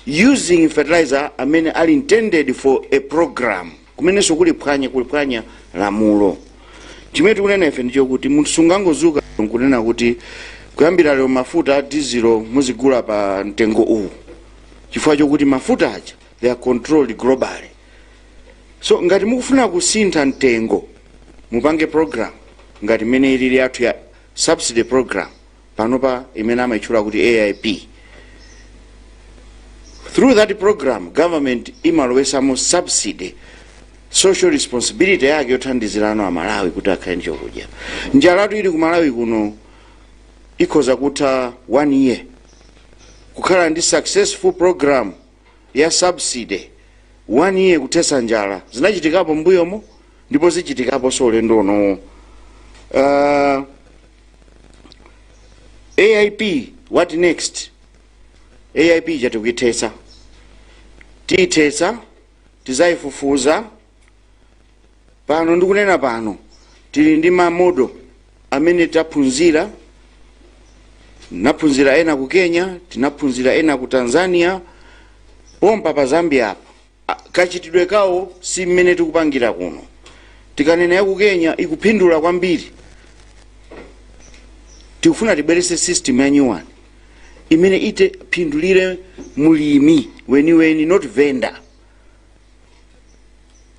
using fertilizer amene ali intended for a program, kumenenso kuliphwanya kuliphwanya lamulo. Chimene tikunena ife ndicho kuti munthu sungangozuka nkunena kuti kuyambira lero mafuta a dizelo muzigula pa mtengo uwu, chifukwa chokuti mafuta aja, they are controlled globally. So ngati mukufuna kusintha mtengo, mupange program ngati imene ilili yathu ya subsidy program panopa, imene amayitchula kuti AIP. Through that program, government imalowesamo subsidy, social responsibility yake yothandizirano Amalawi kuti akhale ndi chokudya. Njalatu ili ku Malawi kuno ikhoza kutha one year, kukhala ndi successful program ya subsidy, one year kuthetsa njala. Zinachitikapo mbuyomo ndipo zichitikaponso ulendo unowo. AIP, what next? AIP chatikuithetsa, tiyithetsa, tizayifufuza. Pano ndikunena pano tili ndi ma model amene taphunzira. Naphunzira ena ku Kenya, tinaphunzira ena ku Tanzania, pompa pa Zambia apa. Kachitidwe kawo si mmene tikupangira kuno. Tikanena ya ku Kenya ikuphindula kwambiri. Tikufuna tibwerese system ya new one imene ite phindulire mulimi weniweni, not vendor.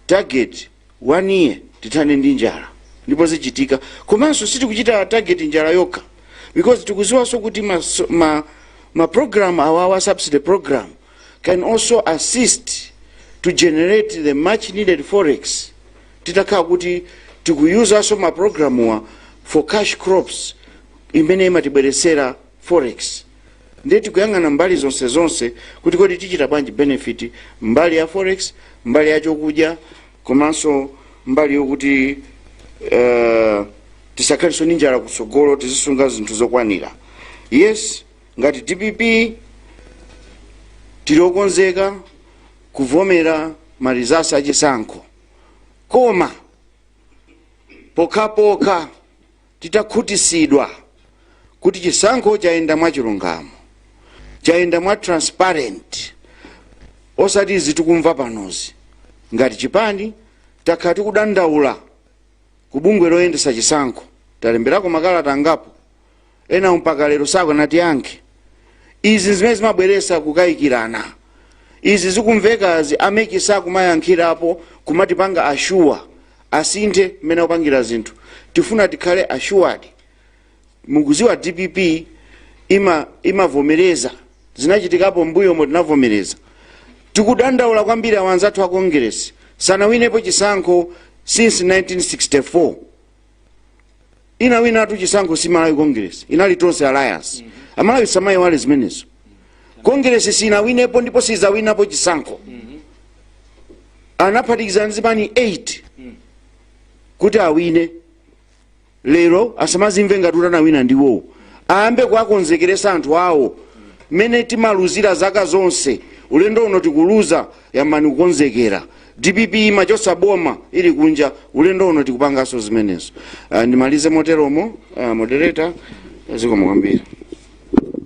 Target one year tithane ndi njala, ndipo zichitika. Komanso sitikuchita target njala yokha, because tikuziwanso kuti ma program awawa, subsidy program, can also assist to generate the much needed forex. Titakhala kuti tikuyuzanso ma programuwa for cash crops imene imatibweresera forex, ndiye tikuyang'ana mbali zonse zonse kuti kodi tichita bwanji benefit mbali ya forex, mbali ya chokudya, komanso mbali yokuti tisakhalenso ndi njala kutsogolo, tizisunga zinthu zokwanira. Yes, ngati DPP tili okonzeka kuvomera ma results achisankho, koma pokhapokha titakhutisidwa kuti chisankho chayenda mwachilungamo, chayenda mwa transparent, osati izi tikumva panozi. Ngati chipani takhala tikudandaula ku bungwe loyendesa chisankho, talemberako makalata angapo, ena mpaka lero sakanatiyankhe. Izi zimene zimabweresa kukayikirana. Izi zikumvekazi, a MEC sakumayankhirapo kumatipanga assure. Asinthe mmene akupangira zinthu, tifuna tikhale assured. Mukuziwa DPP imavomereza, zinachitikapo mbuyomo, tinavomereza. Tikudandaula kwambiri awanzathu a Congress, sanawinepo chisankho since 1964. Inawinatu chisankho si Malawi Congress, inali Tonse Alliance. Amalawi samayiwale zimenezo. Congress sinawinepo ndipo sizawinapo chisankho. Anaphatikiza nzipani 8 kuti awine. Lero asamazimve ngati kuti anawina ndiwowo. Ayambe kuwakonzekeresa anthu awo. Mmene timaluzira zaka zonse, ulendo uno tikuluza, yambani kukonzekera. DPP imachosa boma ili kunja, ulendo uno tikupanganso zimenezo. Ndimalize moteromo, moderator, zikomo kwambiri.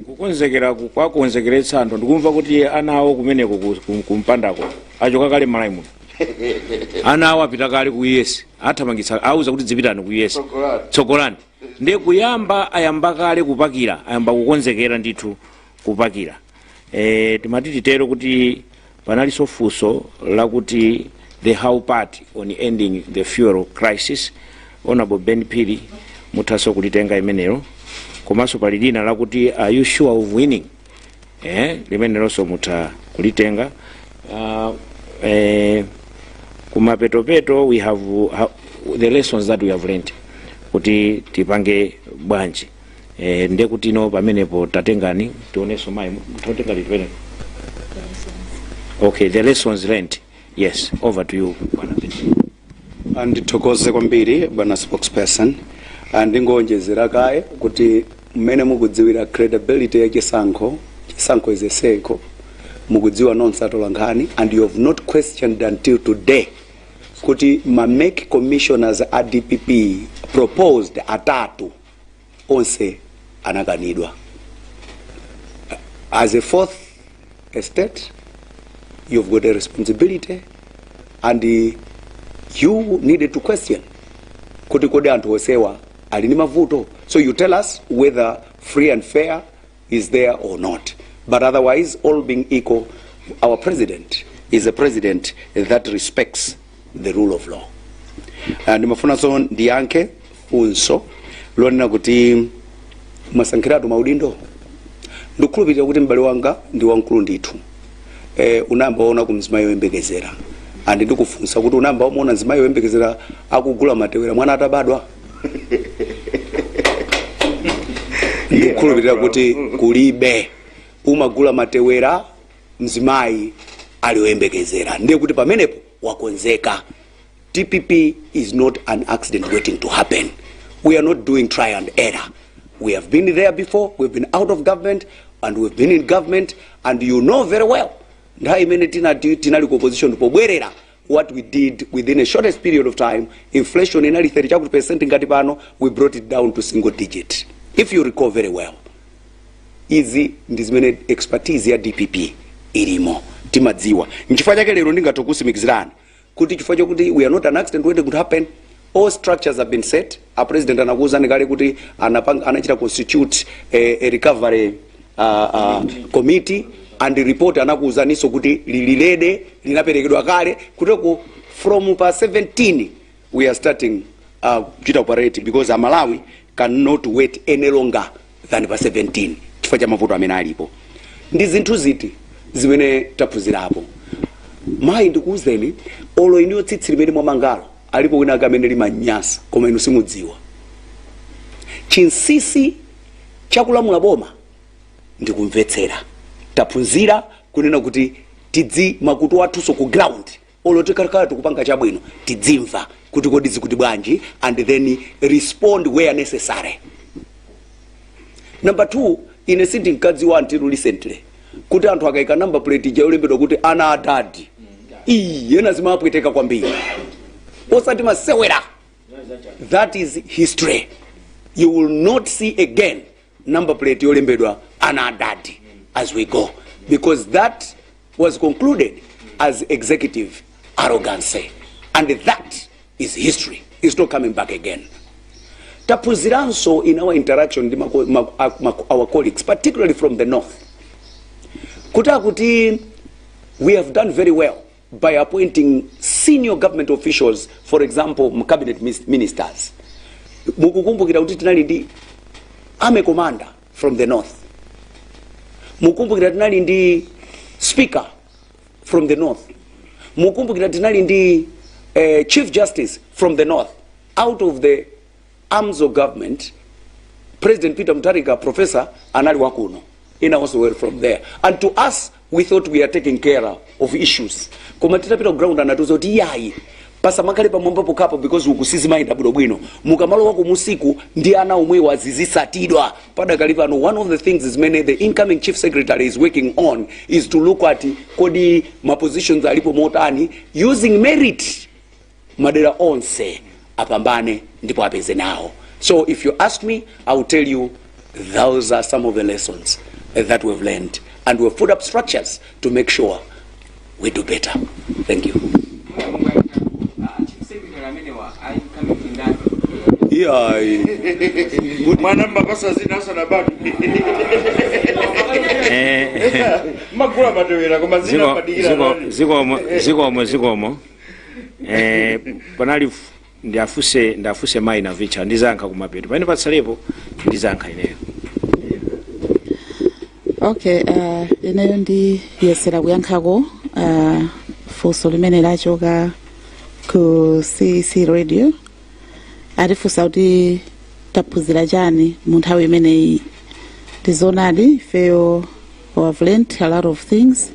Kukonzekera kwakonzekeretsa anthu, ndikumva kuti ana awo kumeneko kumpandako achoka kale Malawi muno. Ana awo apita kale ku US. Athamangitsa, auza kuti dzipitani ku US, tsogolani. Ndiye kuyamba ayamba kale kupakira, ayamba kukonzekera ndithu kupakira. Timati titero kuti panalinso funso lakuti the how part on ending the fuel crisis. Honorable Ben Phiri, muthanso kulitenga imenelo. Komanso pali lina lakuti "Are you sure of winning?" Limenelonso mutha kulitenga. Kumapetopeto we have the lessons that we have learned, kuti tipange bwanji. Ndiye kuti ino pamenepo tatengani, tionenso mayi mutha liti penepo. Okay, the lessons learned, yes, over to you, bwana Ben. Ndithokoze kwambiri, bwana spokesperson. Ndingonjezera kaye kuti mmene mukudziwira credibility ya chisankho, chisankho is a circle. Mukudziwa nonse atola nkhani, and you have not questioned until today kuti ma MEC commissioners a DPP proposed atatu onse anakanidwa. As a fourth estate, you've got a responsibility and you needed to question kuti kodi anthu onsewa ali ndi mavuto? So you tell us whether free and fair is there or not. But otherwise, all being equal, our president is a president that respects the rule of law. Ndimafunanso ndiyankhe funso lonena kuti masankhiratu maudindo. Ndikukhulupirira kuti m'bale wanga ndi wamkulu ndithu. Unayamba waona ku mzimayi woyembekezera, andi ndikufunsa kuti unayamba wamuona mzimayi woyembekezera akugula matewera mwana atabadwa? Ndikukhulupirira kuti kulibe. Umagula matewera mzimayi ali woyembekezera, ndiye kuti pamenepo wakonzeka. DPP is not an accident waiting to happen. We are not doing try and error. We have been there before. We've been out of government and we've been in government, and you know very well nthawi imene tinali ku opposition, pobwerera, what we did within a shortest period of time. Inflation inali 30 chakuti percent ngati pano, we brought it down to single digit, if you recall very well. Izi ndi zimene expertise ya DPP ilimo, timadziwa. Nchifukwa chake lero ndingathe kuti chifukwa chokuti we are not an accident waiting to happen, all structures have been set. A president anakuwuzani kale kuti anachita constitute a recovery committee, and the report anakuwuzaninso kuti lili ready, linaperekedwa kale kuteko. From pa 17 we are starting kuchita operate, because Amalawi cannot wait any longer than pa 17 chifukwa cha mavuto amene alipo. Ndi zinthu ziti zimene taphunzirapo? Mayi, ndikuwuzeni, olo iniyo tsitsi limene mwamangalo, alipo wina ake amene limanyasa koma inu simudziwa. Chinsinsi chakulamula boma ndikumvetsera. Taphunzira kunena kuti tidzi makutu athunso ku ground, olo tikakhala tikupanga chabwino, tidzimva kuti kodi zikuti bwanji, and then respond where necessary. Number two, ine sindinkadziwa until recently kuti anthu akayika number plate ija yolembedwa kuti "ana adadi", iyi ena zimapweteka kwambiri, osati masewera. That is history. You will not see again number plate yolembedwa "ana adadi" as we go, because that was concluded as executive arrogance, and that is history, is not coming back again. Taphunziranso in our interaction ndi our colleagues, particularly from the north, kuti akuti we have done very well by appointing senior government officials, for example cabinet ministers. Mukukumbukira kuti tinali ndi army commander from the north. Mukumbukira tinali ndi speaker from the north. Mukumbukira tinali ndi chief justice from the north. Out of the arms of government, President Peter Mutharika, professor, anali wakuno, ina also were from there, and to us we thought we are taking care of issues. Koma titapita ku ground anatiuza kuti yayi, pasamakhale pamwamba pokhapo, because uku sizimayenda bwinobwino, mukamalowa kumusiku ndi ana omwewo azizisatidwa. Padakali pano, one of the things zimene the incoming chief secretary is working on is to look at kodi ma positions alipo motani, using merit, madera onse apambane ndipo apeze nawo. So if you ask me, I will tell you those are some of the lessons that we've learned, and we've put up structures to make sure we do better. Thank you. Chief secretary amenewa. Iyayi. Mwana mmapasa zina asanabadwe. Magula matewera koma zina padikira. Zikomo, zikomo, zikomo. Panali ndiafuse mayi Navicha, ndizayankha kumapeto pamene patsalepo, ndizayankha ineyo. Okay, ineyo ndiyesera kuyankhako funso limene lachoka ku CC Radio. Atifunsa kuti taphunzira chani mu nthawi imeneyi. Ndizoonadi, ifeyo we have learned a lot of things.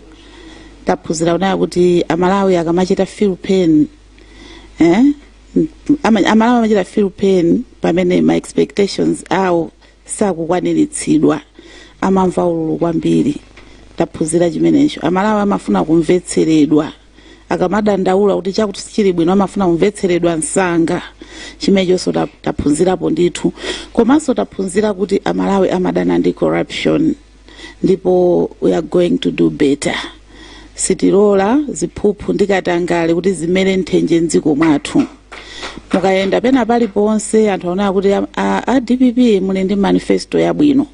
Taphunzira kunena kuti Amalawi akamachita feel pain, eh? Amalawi amachita feel pain pamene ma expectations awo sakukwaniritsidwa, amamva ululu kwambiri. Taphunzira chimenecho. Amalawi amafuna kumvetseredwa akamadandaula kuti chakuti sichili bwino, amafuna kumvetseredwa msanga. Chimenechonso taphunzirapo ndithu. Komanso taphunzira kuti Amalawi amadana ndi corruption, ndipo we are going to do better. Sitilola ziphuphu ndi katangale kuti zimere nthenje mdziko mwathu. Mukayenda pena paliponse, anthu aonera kuti a DPP muli ndi manifesto yabwino,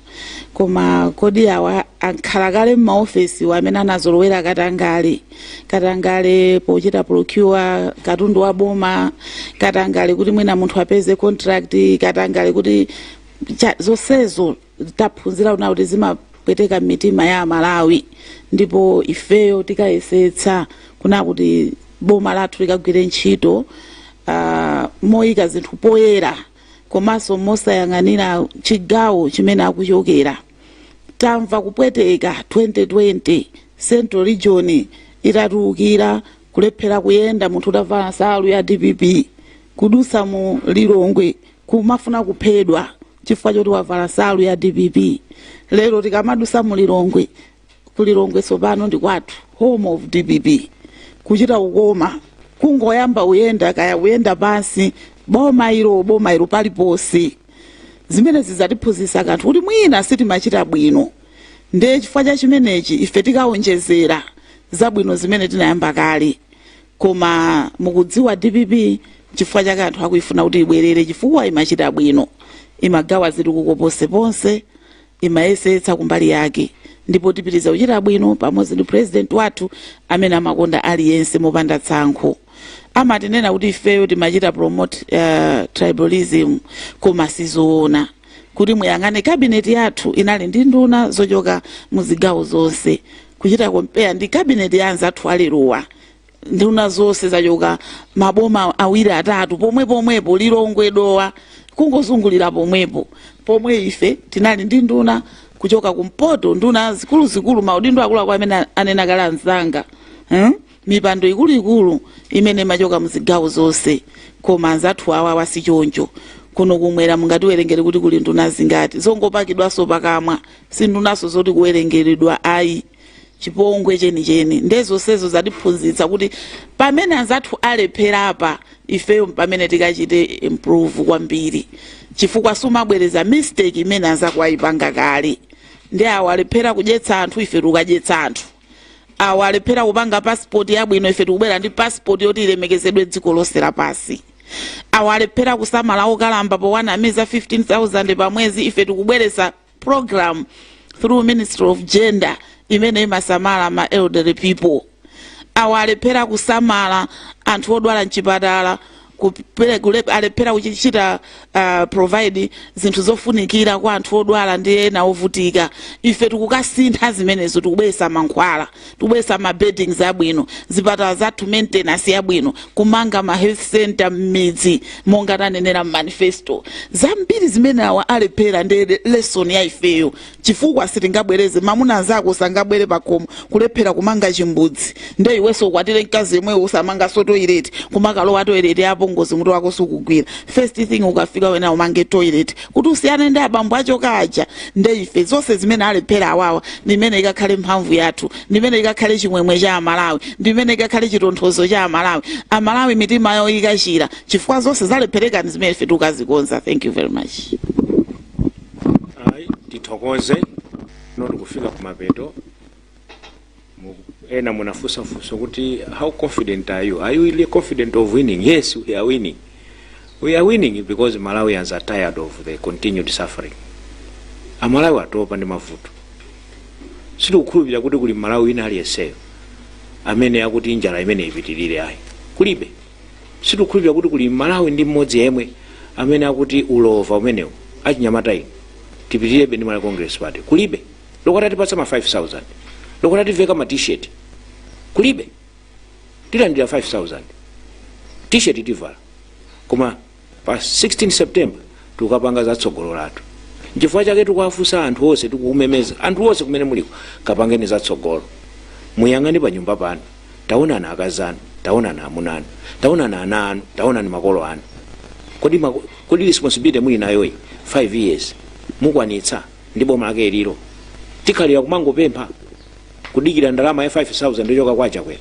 koma kodi awa ankhala kale m'maofesi amene anazolowera katangale, katangale pochita procure katundu wa boma, katangale kuti mwina munthu apeze contract, katangale kuti zonsezo taphunzira kuna kuti zimapweteka mitima ya Amalawi. Ndipo ifeyo tikayesetsa kuna kuti boma lathu likagwire ntchito moyika zinthu poyera komanso mosayang'anira chigawo chimene akuchokera. Tamva kupweteka 2020, Central Region itatulukira, kulephera kuyenda munthu utavala nsalu ya DPP, kudusa mu Lilongwe kumafuna kuphedwa chifukwa choti wavala nsalu ya DPP. Lero tikamadusa mu Lilongwe, ku Lilongwe tsopano ndi kwathu, home of DPP, kuchita kukoma kungoyamba uyenda, kaya kuyenda pansi, boma ilo, boma ilo paliponse. Zimene zizatiphunzitsa kanthu kuti mwina sitimachita bwino, ndiye chifukwa cha chimenechi ife tikawonjezera zabwino zimene tinayamba kale. Koma mukudziwa, DPP chifukwa chake anthu akuifuna kuti ibwerere, chifukwa imachita bwino, imagawa zitukuko ponseponse, imayesetsa kumbali yake. Ndipo tipitiriza kuchita bwino pamodzi ndi President wathu amene amakonda aliyense mopanda tsankho. Amatinena kuti ifeyo timachita promote tribalism, koma sizoona. Kuti muyang'ane cabinet yathu, inali ndi nduna zochoka muzigawo zonse, kuchita compare ndi cabinet ya anzathu alerowa, nduna zonse zachoka maboma awiri atatu pomwe pomwepo, Lilongwe, Dowa, kungozungulira pomwepo, pomwe ife tinali ndi nduna kuchoka kumpoto, nduna zikuluzikulu, maudindo akuluakulu amene anena kale anzanga, Mipando ikuluikulu imene imachoka muzigawo zonse. Koma anzathu awa wasichoncho. Kuno kumwera mungatiwerengere kuti kuli nduna zingati? Zongopakidwanso pakamwa, si ndunaso zoti kuwerengeredwa ayi, chipongwe chenicheni. Ndezonsezo zatiphunzitsa kuti pamene anzathu alephera apa, ifeyo pamene tikachite improve kwambiri, chifukwa sumabwereza mistake imene anzako ayipanga kale. Ndi awo alephera kudyetsa anthu, ife tikukadyetsa anthu. Awo alephera kupanga passport yabwino, ife tikubwera ndi passport yoti ilemekezedwe dziko lonse lapasi. Awo alephera kusamala okalamba powanamiza 15,000 pa mwezi, ife tikubweretsa program through Ministry of Gender imene imasamala ma elderly people. Awo alephera kusamala anthu odwala mchipatala, alephera kuchita provide zinthu zofunikira kwa anthu odwala ndi ena ovutika, ife tikukasintha zimenezo. Tikubweretsa mankhwala, tikubweretsa ma beddings abwino, zipatala zathu maintenance yabwino, kumanga ma health center m'midzi monga tanenera m'manifesto. Zambiri zimene awa alephera ndi lesson ya ifeyo, chifukwa sitingabwereze. Mamuna anzako sangabwere pakhomo kulephera kumanga chimbudzi, nde iwenso ukwatire mkazi yemweyo usamangaso toilet, kumakalowa toilet yapo ngozi, mutu wako sukugwira. First thing ukafika wena umange toilet kuti usiyane ndi abambo achoka aja. Nde ife zonse zimene alephera awawa, ndimene ikakhale mphamvu yathu, ndimene ikakhale chimwemwe cha Amalawi, ndimene ikakhale chitonthozo cha Amalawi. Amalawi mitima yawo ikachira chifukwa zonse zalepherekani zimene ife tikukazikonza. Thank you very much. Ayi, tithokoze. Noti kufika kumapeto, ena munafunsafunsa kuti how confident are you? Are you really confident of winning? Yes, we are winning. We are winning because Malawians are tired of the continued suffering. Amalawi atopa ndi mavuto. Sitikukhulupirira kuti kuli Malawi wina aliyenseyo amene akuti njala imene ipitirire, ayi, kulibe. Sitikukhulupirira kuti kuli Malawi ndi mmodzi yemwe amene akuti ulova umenewu, achinyamata inu, tipitirebe ndi Malawi Congress Party. Kulibe. Lokota tipatsa ma 5000, lokota tiveka ma T-shirt, kulibe. Tilandira 5000, T-shirt tivala, koma pa 16 September tikukapanga zatsogolo lathu. Nchifukwa chake tikuwafunsa anthu onse, tikukumemeza anthu onse kumene muliko, kapangeni zatsogolo. Muyang'ane pa nyumba pano, taonani akazi anu, taonani amuna anu, taonani ana anu, taonani makolo anu. Kodi responsibility muli nayoyi 5 years mukwanitsa ndi boma lake lilo? Tikhalira kumangopempha, kudikira ndalama ya 5000 yochoka kwa Chakwera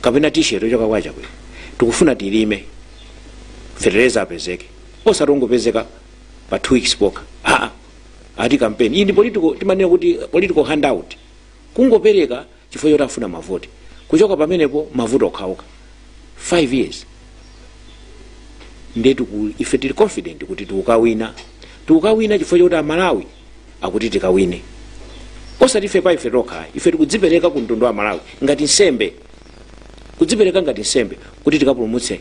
kapena T-shirt yochoka kwa Chakwera? Tikufuna tilime, fetereza apezeke, osati ungopezeka pa 2 weeks pokha. Aa, ati campaign iyi ndi political, timanena kuti political handout, kungopereka chifukwa choti afuna mavoti. Kuchoka pamenepo mavuto okhaokha 5 years. Ndetu ife tili confident kuti tikukawina. Tikukawina chifukwa choti Amalawi akuti tikawine, osati ife pa ife tokha. Ife tikudzipereka ku mtundu wa Malawi ngati nsembe, kudzipereka ngati nsembe kuti tikapulumutse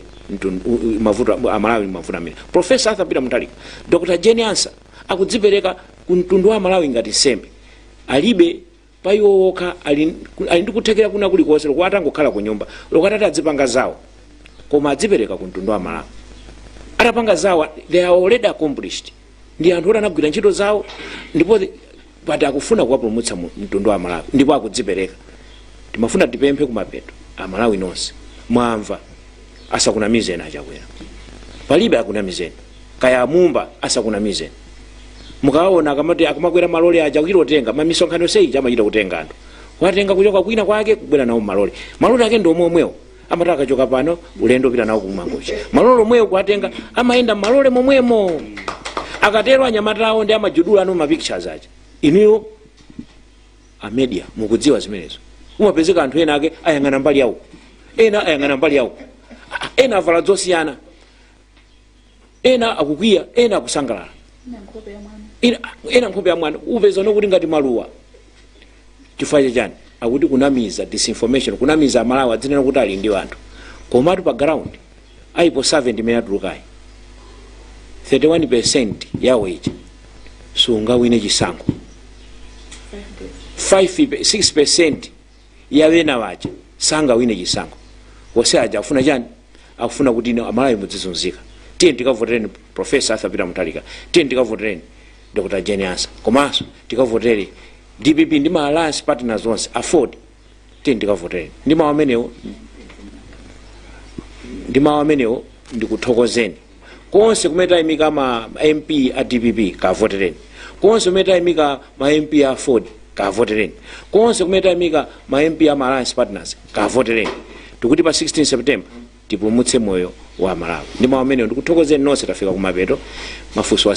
mavuto Amalawi, mavuto amene. Professor Arthur Peter Mutharika, Dr Jane Ansah akudzipereka ku mtundu wa Malawi ngati nsembe. Alibe pa iwo wokha, ali ndi kuthekera kuna kulikonse, lokuti atangokhala ku nyumba, lokuti ati adzipanga zawo, koma adzipereka ku mtundu wa Malawi. Atapanga zawo, they are already accomplished, ndi anthu oti anagwira ntchito zawo, ndipo but akufuna kuwapulumutsa mtundu wa Malawi ndipo akudzipereka. Timafuna tipemphe kumapeto, Amalawi nonse mwamva, asakunamizeni Achakwera, palibe akunamizeni, kaya Amumba asakunamizeni. Mukaona akamati akamakwera malole aja, kuchita kutenga mamisonkhano yonse ija, amachita kutenga anthu, kuwatenga kuchoka kwina kwake kubwera nawo malole. Malole ake ndi omwe omwewo, amati akachoka pano ulendo upita nawo kumangochi, malole omwewo kuwatenga, amayenda malole momwemo. Akatero anyamata awo ndi amajudula anu ma pictures aja. Inuyo a media mukudziwa zimenezo. Umapezeka anthu ena ake ayang'ana mbali yawo, ena ayang'ana mbali yawo, ena avala zosiyana, ena akukwiya, ena akusangalala, ena nkhope ya mwana, upeza nokuti ngati maluwa. Chifukwa chachani? Akuti kunamiza, disinformation, kunamiza Amalawi, adzinena kuti ali ndi anthu, komatu pa ground aipo 7 imene atulukayi, 31% yawo ija sungawine chisankho. 5 6% ya wena waja sangawine chisankho. Wose aja akufuna chani? Akufuna kuti ino Amalawi mudzizunzika. Tiye tikavotereni Professor Arthur Peter Mutharika, tiye tikavotereni Dr Jane Ansah, komanso tikavotere DPP ndi ma alliance partners onse, AFORD, tiye tikavotereni. Ndi mawu amenewo ndikuthokozeni konse kumene tayimika ma MP a DPP, kavotereni. Konse kumene tayimika ma MP a AFORD, kavotereni. Konse kumene tayimika ma MP a ma alliance partners, kavotereni. Tikuti pa 16 September tipulumutse moyo wa Malawi. Ndi mawu amenewo ndikuthokozeni nonse. Tafika kumapeto mafunso.